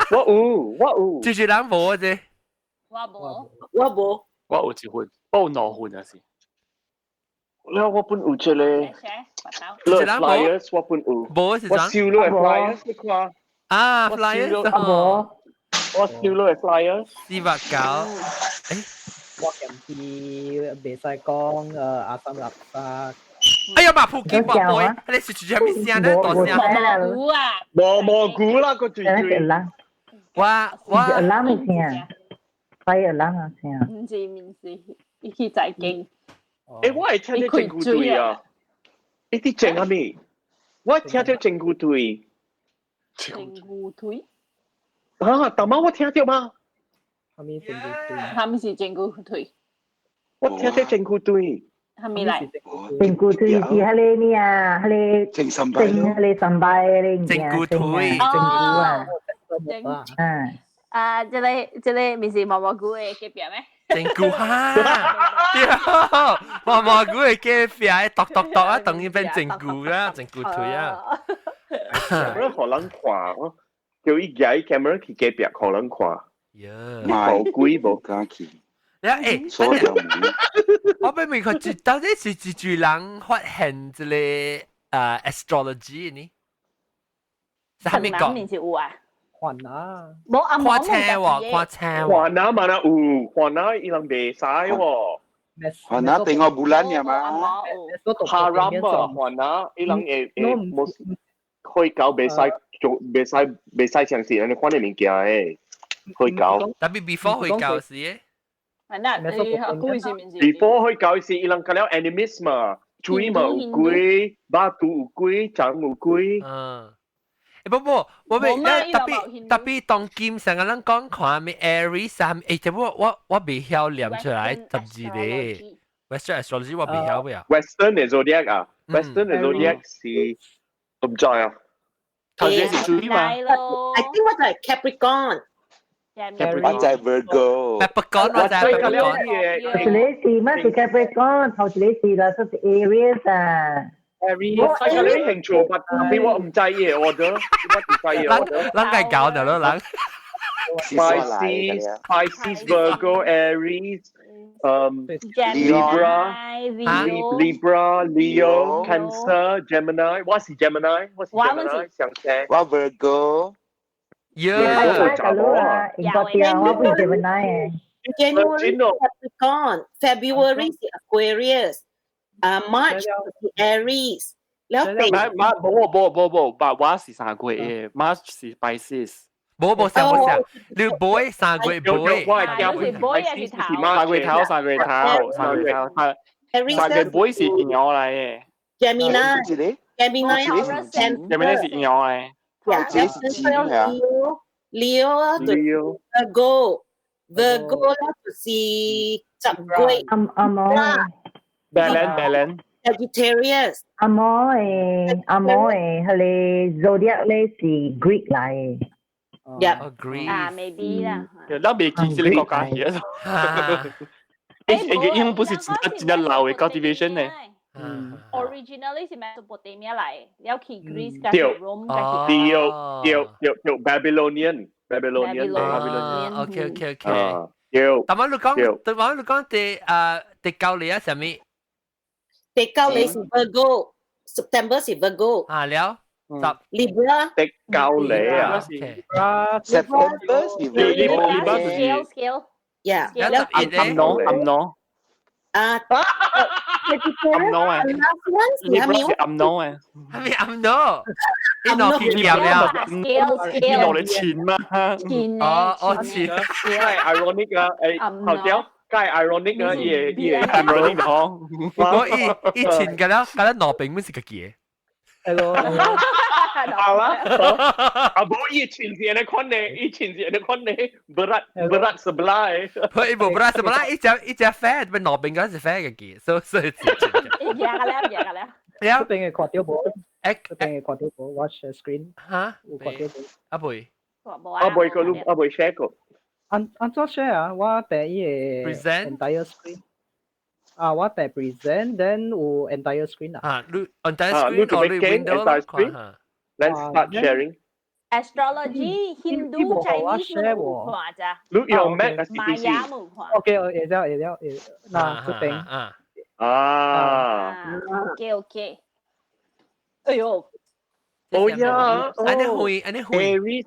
S4: 我有，我有。
S1: 就是人無啫。
S3: 我無，
S7: 我無。
S5: 我有一份，我有兩份啊是。
S4: 了我本有一個。你 flyers 我本有。
S1: 無是
S4: 我收落 flyers 你看。
S1: 啊，flyers。
S6: 無。
S4: 我收落 flyers。
S1: 489。誒。
S2: 我近時袂使講阿三垃圾。
S1: 哎呀媽，普吉寶貝，你是住咩聲咧？大聲。
S3: 蘑菇啊！
S4: 無蘑菇啦，個最最。
S1: 我我。
S6: 人的聲，快人的聲。
S3: 毋是毋是，伊去財經。
S4: 誒，我會聽到正骨對啊！你啲正啥物？我聽到正骨對。
S3: 正骨對？
S4: 啊，大媽我聽到嗎？
S2: 啥物正骨對？
S3: 啥物是正骨對？
S4: 我聽到正骨對。
S3: 係咪嚟？
S6: 正骨腿是彼个咩啊？彼个
S8: 正三拜，
S6: 正彼个三拜彼个
S1: 正骨腿，
S6: 正骨啊！
S3: 正嗯啊，這個這個毋是毛毛菇的隔壁咩？
S1: 正骨哈，對，毛毛菇的隔壁，剁剁剁啊，等於變正骨啦，正骨腿啊。
S4: 我予人看，叫伊舉 camera 去隔壁予人看。
S8: 冇
S4: 鬼無
S8: 敢去。
S1: 你誒，我欲問佢，到底是幾濟人發現這個astrology 呢？是蝦米講？
S3: 面是有啊。
S2: 還啊！
S3: 無啊，
S1: 看車喎，看車喎。
S4: 還啊嘛啦有，還啊伊人袂使喎。
S8: 還啊定個 bulan 呀嘛。
S4: 哈 ram 啊，還啊，伊人會會冇開搞袂使做，袂使袂使相信按呢款的物件的，開搞。
S1: 特別 before 開搞時的。
S4: before 去搞時，伊人講了 animist 嘛，水嘛有鬼，肉肚有鬼，腸有鬼。
S1: 嗯。欸，不不，我欲特別特別當今成個人講看咩 Aries 啊，欸，這我我我袂曉念出來12個。Western astrology 我袂曉呀。
S4: Western 的 zodiac 啊，Western 的 zodiac 是毋知啊。
S5: 頭先是水嘛
S7: ？I think 我就係 Capricorn。
S8: 我知 Virgo。
S1: Capricorn 我知 Capricorn。
S6: 一個是乜是 Capricorn，頭一個是啦，說是 Aries 啊。
S4: Aries，我知你興趣，但係我毋知伊的 order，我毋知伊的 order。
S1: 人該搞的咯，人。
S4: Pisces, Pisces, Virgo, Aries, Libra, Libra, Leo, Cancer, Gemini。我是 Gemini，我是 Gemini，上聲。
S8: 我 Virgo。
S1: 耶！
S6: 我查某啊，應該對啊，我不是 Gemini。
S7: January Capricorn, February 是 Aquarius，啊 March 是 Aries，了
S5: 後馬無無無無，馬我是三月的，March 是 Pisces。
S1: 無無想無想，你 boy 三月 boy，
S5: 三月頭三月頭三月頭，三月 boy 是嬰來的。
S7: Gemini, Gemini,
S5: Gemini 是嬰來。
S7: Leo, Leo 就 Virgo, Virgo 啦就是10月。
S6: 阿阿毛。
S5: Balance balance。
S7: Sagittarius。
S6: 阿毛的阿毛的，彼个 zodiac 咧是 Greek 來的。
S7: Yep.
S1: Greece
S3: 啊，maybe 啦。
S5: 咱袂記這個國家去啊。欸，英文不是真真正老的 cultivation 呢？
S3: 嗯，originally 是 Mesopotamia 來，了去 Greece 加
S4: 對
S3: Rome 加
S4: 對對對對，Babylonian。Babylonian
S1: 啊，OK OK OK。
S4: 對。
S1: 但係你講，但係你講第啊第九年啊，啥物？
S7: 第九年是 Virgo，September 是 Virgo。
S1: 啊了，十
S7: Libra。
S4: 第九年啊
S8: ，September 是
S5: Libra
S3: 就是 scale。
S7: Yeah。
S1: 十一
S5: 暗儂暗儂。
S7: 啊，
S5: 暗儂啊，Libra 是暗儂啊，
S1: 係咪暗儂？你攞去夾了，
S5: 你攞嚟錢嘛？
S3: 錢
S1: 哦哦錢，
S4: 梗係 ironic 啊！誒，頭條梗係 ironic 啊！伊個伊個
S5: ironic 嗬。
S1: 我伊伊錢嘅了，嘅了攞柄本是個嘅。
S2: 係咯。
S4: 好啦，啊無伊錢是按呢款的，伊錢是按呢款的，berat berat sebelah
S1: 佢伊無 berat sebelah，伊隻伊隻 fat，變攞柄嗰是 fat 嘅嘅，所以所以是。
S3: 贏個了，贏個了。
S2: 這邊會看到無？這邊會看到無？我 share screen。
S1: 嚇？
S2: 有看到無？
S1: 阿妹。
S4: 阿妹個你阿妹 share 個。
S2: 按按怎 share 啊？我第一個
S1: present
S2: entire screen。啊，我第 present，then 有 entire screen 啊。
S1: 啊，你 entire screen 或你 window
S4: entire screen。Let's start sharing.
S3: Astrology Hindu Chinese 冇看咋？
S4: 你用 Mac 還是
S3: 瑪雅冇看。
S2: OK，會了會了會，嗱這邊。
S1: 啊。
S4: 啊。
S3: OK OK。哎呦。
S4: 哦呀，
S1: 按呢會按呢會。
S4: Aries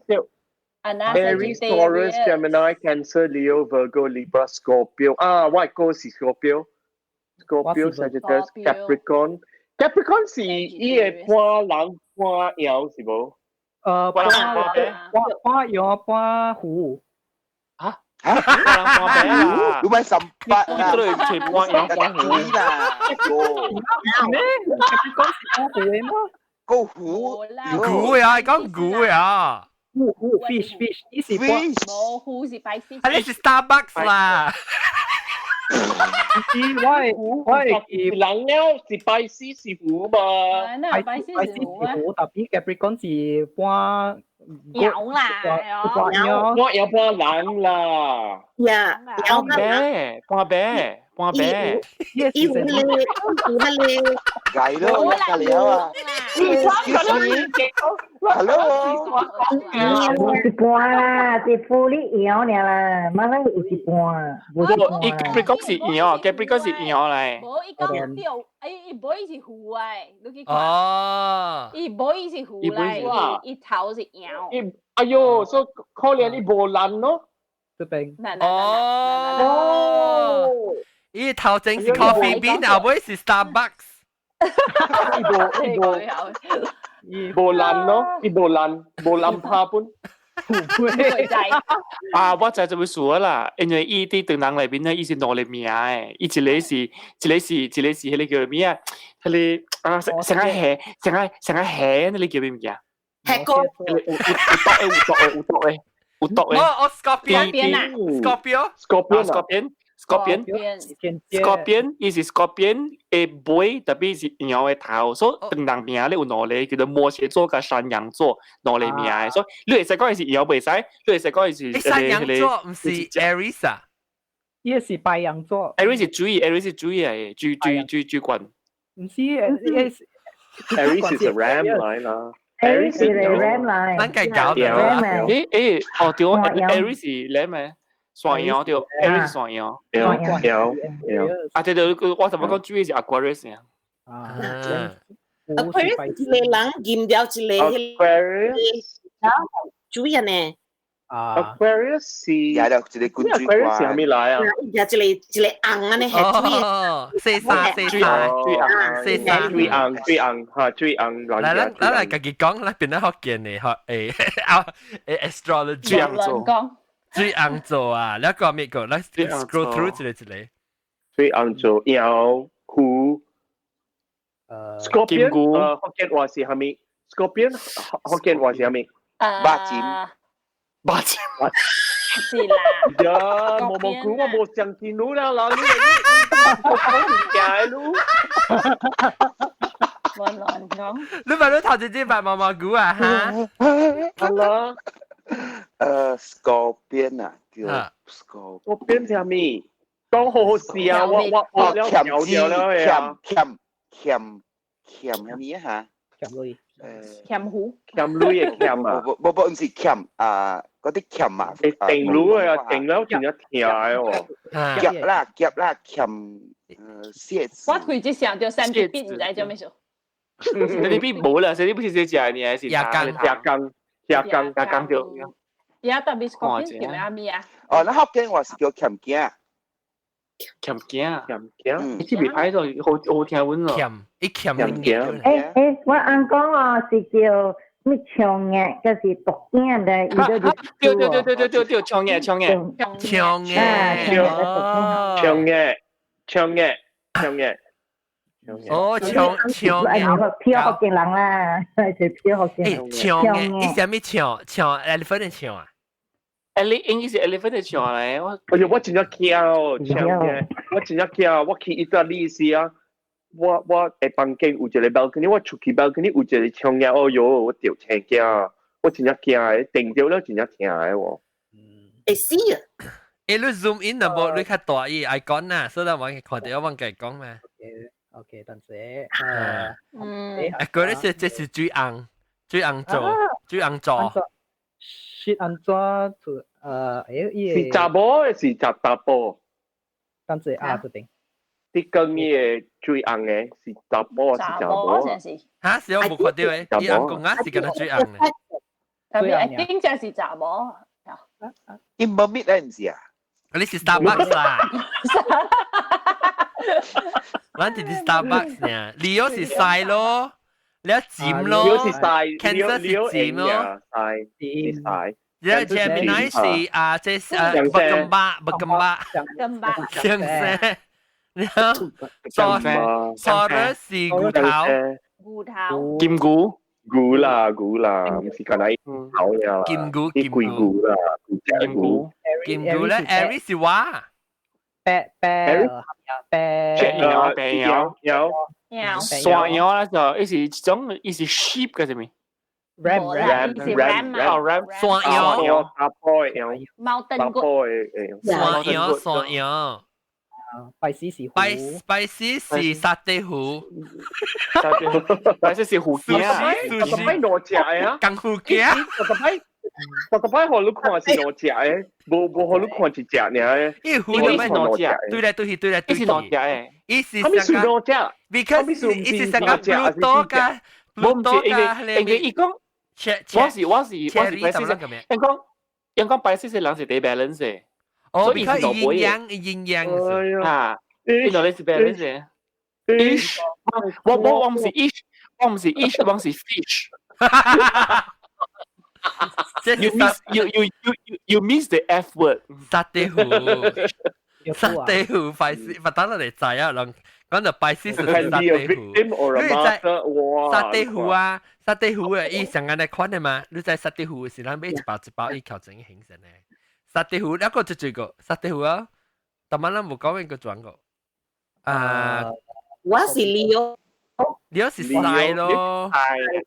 S4: Aries, Taurus, Gemini, Cancer, Leo, Virgo, Libra, Scorpio. 啊，我個是 Scorpio。Scorpio, Sagittarius, Capricorn. Capricorn 是伊個半人半妖是無？
S2: 半半半妖半虎。
S5: 嚇嚇？半虎？
S8: 你咪十八啊？
S5: 對，全半妖半虎
S8: 啦。
S2: 咩？Capricorn 是半虎的嗎？
S8: 個虎。
S1: 虎呀，講虎呀。
S2: 虎虎 fish fish，伊是半。
S3: 無虎是拜四。
S1: 啊，你是 Starbucks 啦。
S2: 是我係我係
S4: 人了是拜師是虎嘛？
S2: 拜師是虎，特別 Capricorn 是半
S3: 妖啦，
S2: 半妖，
S4: 半妖半人啦。
S7: 呀，
S5: 半白，半白，半白。
S7: 伊有咧，有咧，
S8: 計咯，計了啊。Hello，
S6: 有一半啦，是富力妖爾啦，馬來有一半。
S5: 無，伊 Capricorn 是妖，Capricorn 是妖嚟。
S3: 無，伊講對，伊伊尾是虎誒，你去看。
S1: 哦。
S3: 伊尾是虎嚟，伊頭是妖。
S4: 伊哎喲，所以可憐伊無難咯。
S2: 這邊。
S1: 哦。伊頭前是 Coffee Bean，後尾是 Starbucks。
S4: 伊無伊無。無難咯，伊無難，無難拍本。
S5: 啊，我知就會數啦，因為伊佇唐人內面咧，伊是兩個名的，伊一個是，一個是，一個是彼個叫咩啊？彼個啊，成個蝦，成個成個蝦，彼個叫咩物件？
S7: 蝦哥。
S5: 有有毒的，有毒的，有毒的，有毒的。
S1: 哦哦，Scorpion 啊，Scorpio，
S5: Scorpion。Scorpion Scorpion，伊是 Scorpion 的尾，特別是羊的頭，所以唐人名咧有兩個叫做摩羯座佮山羊座兩個名的，所以你會使講伊是羊袂使，你會使講伊是
S1: 山羊座，毋是 Aries 啊？
S2: 伊是白羊座
S5: ，Aries 是水，Aries 是水來的，水水水水罐。
S2: 毋是，Aries
S4: Aries 是 Ram 來啦。
S6: Aries 是 Ram 來，
S1: 咱計搞的。
S5: 誒誒，哦對，Aries 是 Ram 的。山羊對，Aries 山羊，
S4: 對對對。
S5: 啊對對，我怎麼講水是 Aquarius 啊？
S2: 啊
S7: ，Aquarius 一個人驗掉一個
S4: Aquarius，
S7: 水啊呢？
S2: 啊
S4: ，Aquarius 是，
S8: 也就一個滾水
S4: Aquarius 是啥物來啊？
S7: 也一個一個紅按呢，係
S1: 水，四三四三，
S4: 水紅，
S1: 四三，
S4: 水紅水紅嚇水紅。
S1: 來來來來，家己講，咱變得福建的學誒啊誒 astrology。
S5: 水紅座。
S1: 水紅座啊，你講咩個？來 scroll through 一個一個。
S4: 水紅座，羊、虎、Scorpion，福建話是啥物？Scorpion 福建話是啥物？
S8: 八尖。
S5: 八尖。
S3: 是啦。
S4: 呀，毛毛菇我無相信你啦，嗱你，我講唔解咯。
S3: 我亂講。
S1: 你咪你頭先先白毛毛菇啊？嚇？
S4: 係啦。
S8: Scorpion 啊，叫 Scorpion。
S4: Scorpion 係啥物？講好好笑啊！我我我了掉掉了
S8: 欠欠欠欠啥物啊嚇？
S2: 欠鐳。
S3: 欠虎。
S4: 欠鐳嘅欠啊！
S8: 無無無，毋是欠啊，嗰啲欠啊。
S4: 定鐳啊，定了真正疼的哦。
S8: 夾啦夾啦欠蟹子。
S3: 我開始想到三 D 筆，毋知做咩事。
S5: 三 D 筆無啦，三 D 筆是食的，是
S1: 牙缸
S4: 牙缸牙缸
S5: 牙缸就。
S3: 也特別是講叫咩啊？
S8: 哦，咱福建話是叫欠囝。
S5: 欠囝，
S4: 欠囝，
S5: 你這袂歹咯，好好聽穩咯。
S1: 欠，一欠
S4: 囝。
S6: 欸，我翁講哦，是叫咩長嘅，就是毒囝的，伊都
S5: 對對對對對對對，長嘅長嘅
S1: 長嘅
S4: 長嘅長嘅長嘅。
S1: 哦，長長
S6: 嘅，漂福建人啦，是漂福建。
S1: 欸，長嘅，伊啥物長？長 elephant 的長啊？
S5: 應該是 elephant 的長嚟，我。
S4: 哎呦，我真正驚哦，長嘅，我真正驚，我去意大利時啊，我的房間有一個 balcony，我出去 balcony 有一個長嘅，哦喲，我著青驚，我真正驚的，定著了真正疼的喎。
S7: 會死啊！
S1: 欸，你 zoom in 就無，你較大伊愛講啦，所以我看著我計講嘛。
S2: OK，等陣。
S3: 嗯。
S1: 啊，嗰啲是這是水紅，水紅做，水紅做。
S2: 是按怎做？伊
S4: 是查某的，是查查甫？
S2: 等陣啊，這邊。
S4: 你講伊的水紅的是查某是查某？
S1: 嚇，是我無看著的，伊翁講啊是敢若水紅的。
S3: 特別一定就是查某。
S8: 伊無蜜咧，毋是啊？
S1: 你是 Starbucks 啦。咱是佇 Starbucks 呢，Leo 是曬咯，你尖咯
S4: ，Leo 是曬
S1: ，Cancer 是尖咯，
S4: 曬是曬。
S1: 然後 Gemini 是啊，這是啊，白金巴，白金巴，
S3: 金巴，
S1: 上升。然後 Taurus 是牛頭，
S3: 牛頭，
S5: 金牛，
S4: 牛啦牛啦，毋是干焦頭爾啦，
S1: 金牛
S4: 金牛啦，
S5: 金牛，
S1: 金牛咧，Aries 是我。
S2: 白白白
S5: 羊白羊
S4: 羊
S5: 山羊啦就，伊是一種，伊是 sheep 嘅啥物
S2: ？ram
S4: ram ram
S5: ram
S1: 山羊，
S4: 阿婆的羊，
S3: 貓燈骨，
S1: 山羊山羊。
S2: 拜師是
S1: 拜師是沙地虎，
S5: 拜師是虎仔，
S4: 十擺兩隻啊，
S1: 功夫仔，
S4: 十擺。十擺予你看是兩隻的，無無予你看一隻爾的。
S1: 伊虎就咪兩隻，對來對去對來對去。
S5: 伊是兩隻的，
S1: 伊是
S4: 啥個？兩隻
S1: ，because 伊是啥個 Pluto 加
S5: Pluto 加，因為伊講，我是我是我是拜師，因講因講拜師是人是得 balance 的，
S1: 哦，所以是陰陽陰陽
S5: 啊，伊兩個是 balance 的。Ish，我我我毋是 ish，我毋是 ish，我是 fish。You miss you you you you miss the F word。
S1: 沙地虎，沙地虎，拜師，不等嚟知啊，人講就拜師是沙地虎。你知沙地虎啊？沙地虎啊，伊上眼來看的嘛？你知沙地虎是咱買一包一包，伊調整形成的。沙地虎，一個就這個沙地虎啊，但係咱無講一個轉過。啊，
S7: 我是 Leo，
S1: Leo 是曬咯。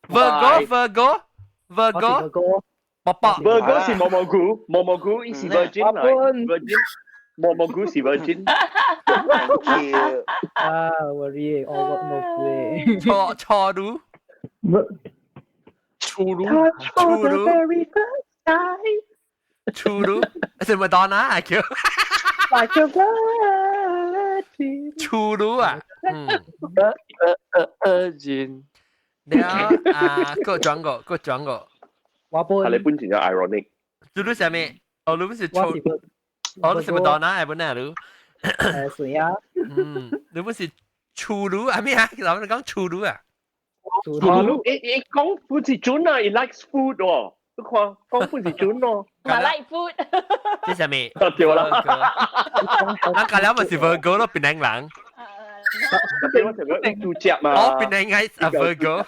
S1: Virgo Virgo Virgo。爸爸
S4: ，Virgo 是毛毛菇，毛毛菇伊是 Virgin 來，Virgin 毛毛菇是 Virgin。
S2: 啊，worry all work no play。
S1: 錯錯魯，
S5: 錯魯，
S1: 錯魯，錯魯，是麥當娜啊叫。
S2: Like a virgin。
S1: 錯魯啊，嗯。
S5: Virgin。
S1: 了啊，閣轉個，閣轉個。
S2: 我本
S4: 係你本錢就 ironic。
S1: 你你啥物？哦，你本是錯，哦，你是麥當娜係本啊你？
S2: 是啊。
S1: 嗯，你本是粗魯啊咩啊？老闆講粗魯啊？
S4: 粗魯，伊伊講本是準啊，伊 likes food 喎。你看講本是準咯。
S3: 我 like food。
S1: 這啥物？
S4: 對啦。
S1: 啊，隔了咪是 Virgo 咯，檳城人。
S4: 對我成個豬隻嘛。
S1: 哦，檳城係啊 Virgo。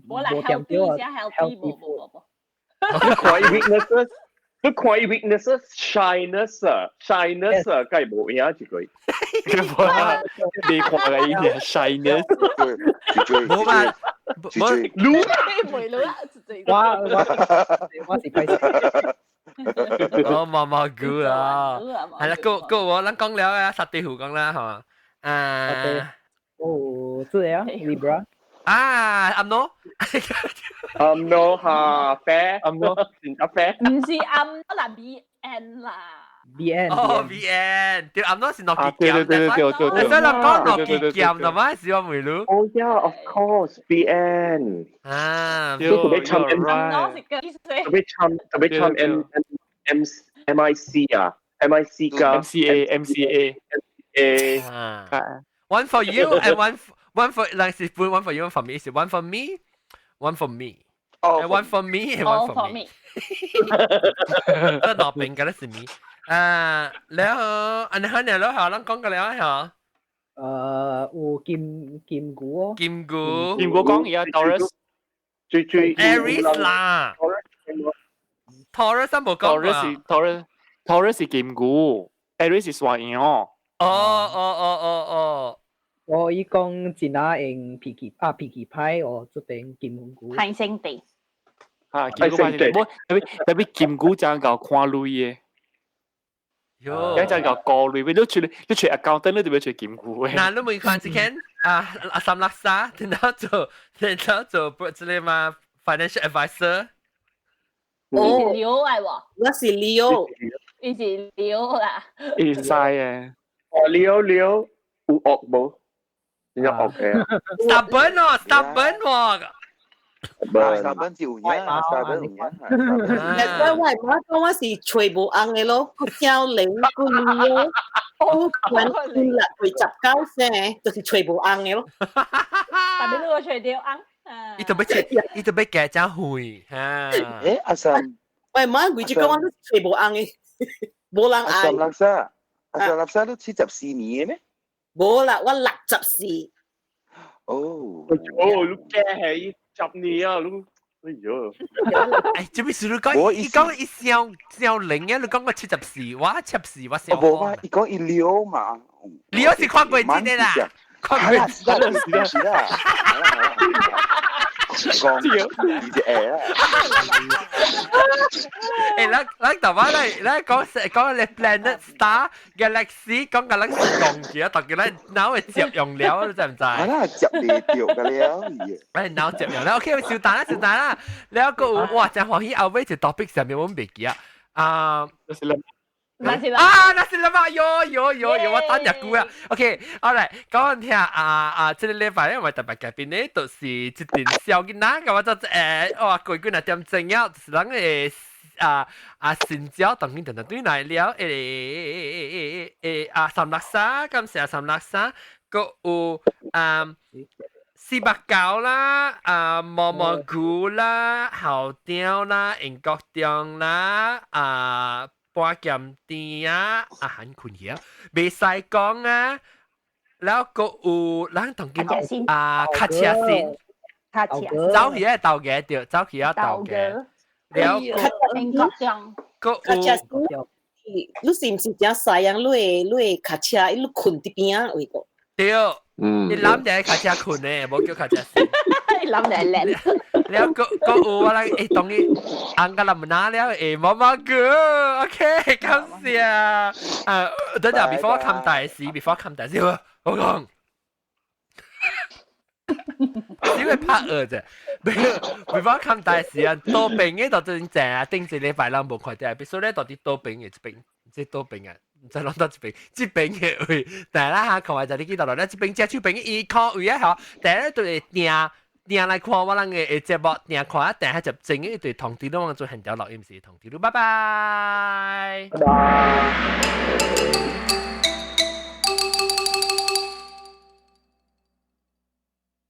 S3: 無啦，healthy 先 healthy，無無無無。
S4: 你看伊 weaknesses，你看伊 weaknesses shyness 啊，shyness 啊，梗係無影一個。
S5: 你看嘅伊啲 shyness，
S1: 無嘛，無
S4: 擼，
S2: 我我我是拜師。
S1: 哦，毛毛菇啊，係啦，個個我咱講了啊，沙地虎講啦，係嘛？啊，
S2: 哦，這個啊，Libra。
S1: 啊，UMNO。
S4: UMNO 哈啡，
S5: UMNO
S4: 真咖啡。
S3: 唔是 UMNO 啦，BN 啦。
S2: BN。
S1: 哦，BN，對，UMNO 是諾基
S5: 對對對對對對。
S1: 你想諗講諾基劍，就嘛是我梅魯。
S4: Oh yeah, of course, BN。
S1: 啊，
S4: 特別參 M，
S3: UMNO 是個意思。
S4: 特別參特別參 M M M I C 啊，M I C 加
S5: M C A M C A
S4: A。
S1: One for you and one for 嗱是本 one for you one for me 是 one for me one for me。
S8: 哦
S1: ，one for me and one for me。這兩邊嘅咧是咪？啊，然後啊，你看你แล้ว嚇，咱講過了嚇。
S2: 有金牛哦。
S1: 金牛。
S5: 金牛講而家 Taurus。
S4: 最最
S1: Aries 啦。Taurus 三無講過。
S5: Taurus 是 Taurus 是金牛，Aries 是山羊。
S1: 哦哦哦哦哦。
S2: 我伊講真啊用脾氣啊脾氣歹哦，這邊金牛。
S3: 歹性地。
S5: 啊，金牛歹性地，無特別特別金牛真𠢕看鐳的。
S1: 喲，
S5: 有真𠢕高鐳，你出你出 accountant 你就欲揣金牛的。
S1: 嗱，你問看一間啊阿三垃圾，然後做然後做這個嘛 financial advisor。
S3: 伊是 Leo 來喎。
S7: 我是 Leo。
S3: 伊是 Leo 啦。
S5: 伊是曬嘅。
S4: 哦，Leo Leo 有惡無？你有惡嘅。
S1: Stubborn 哦，stubborn 喎。
S8: stubborn 是有影，stubborn 有影。
S7: 我我媽講我是揣無尪的咯，個少年個 Leo，我管六歲19歲，就是揣無尪的咯。
S3: 特別你個揣著尪。
S1: 伊特別切，伊特別加只會嚇。
S8: 誒，阿三，
S7: 我媽規句講我是揣無尪的，無人愛。
S8: 阿三垃圾，阿三垃圾都74年的咩？
S7: 無啦，我64。
S8: 哦。
S4: 哦，你驚係10年啊，你。哎呦！
S1: 哎，這邊是你講，伊講伊少少齡啊，你講我74，我74，我少。
S8: 無嘛，伊講伊 Leo 嘛。
S1: Leo 是看過真的啦，看過
S8: 是啦是啦是啦。講二隻 A 啦。
S1: 誒，咱咱頭擺來來講講你 planet star galaxy，講個咱講住啊，特別咱腦會接用了，你知唔知？
S8: 啊啦，接袂著個了。
S1: 哎，腦接用了，OK，小等啦，小等啦。了個哇，真歡喜後尾一 topic 上面我未記啊。啊，啊，那是啦嘛，有有有有，我等日久啊。OK，好嚟，講聽啊啊，這個禮拜咧，我特別嘉賓咧，就是一陣小囡仔，咁我就哇，過幾若點鐘了，就是咱個啊啊新椒當然就對來了，啊三六三，感謝三六三，閣有啊489啦，啊毛毛菇啦，後雕啦，英國中啦，啊。半鹹甜啊，啊很困去啊，袂使講啊，然後閣有咱同見啊，卡車先，
S3: 卡車，
S1: 走去啊豆嘅對，走去啊豆嘅，然後
S3: 英國中，
S1: 閣有，
S7: 你是毋是誠西人？你會卡車，你睏佇邊仔位個？
S1: 對，你諗就係卡車睏呢，無叫卡車先。
S3: 諗就係叻。
S1: 了閣閣有我來會當伊紅甲林拿了會毛毛菇，OK，感謝。啊，等陣 before 我冚大事，before 冚大事，我講，只會拍惡啫。before 冚大事啊，多邊嘅就真正啊，頂一禮拜人無看到，比如說咧，到底多邊嘅這邊，這多邊啊。唔知攏到這邊，這邊嘅位，但係啦嚇，看下就你記得落咧，這邊隻手邊伊靠位啊嚇，但係咧就會定。定來看我人嘅節目，定看啊，定下就整一對通知攏我做現條錄音是通知，拜拜。
S4: 拜拜。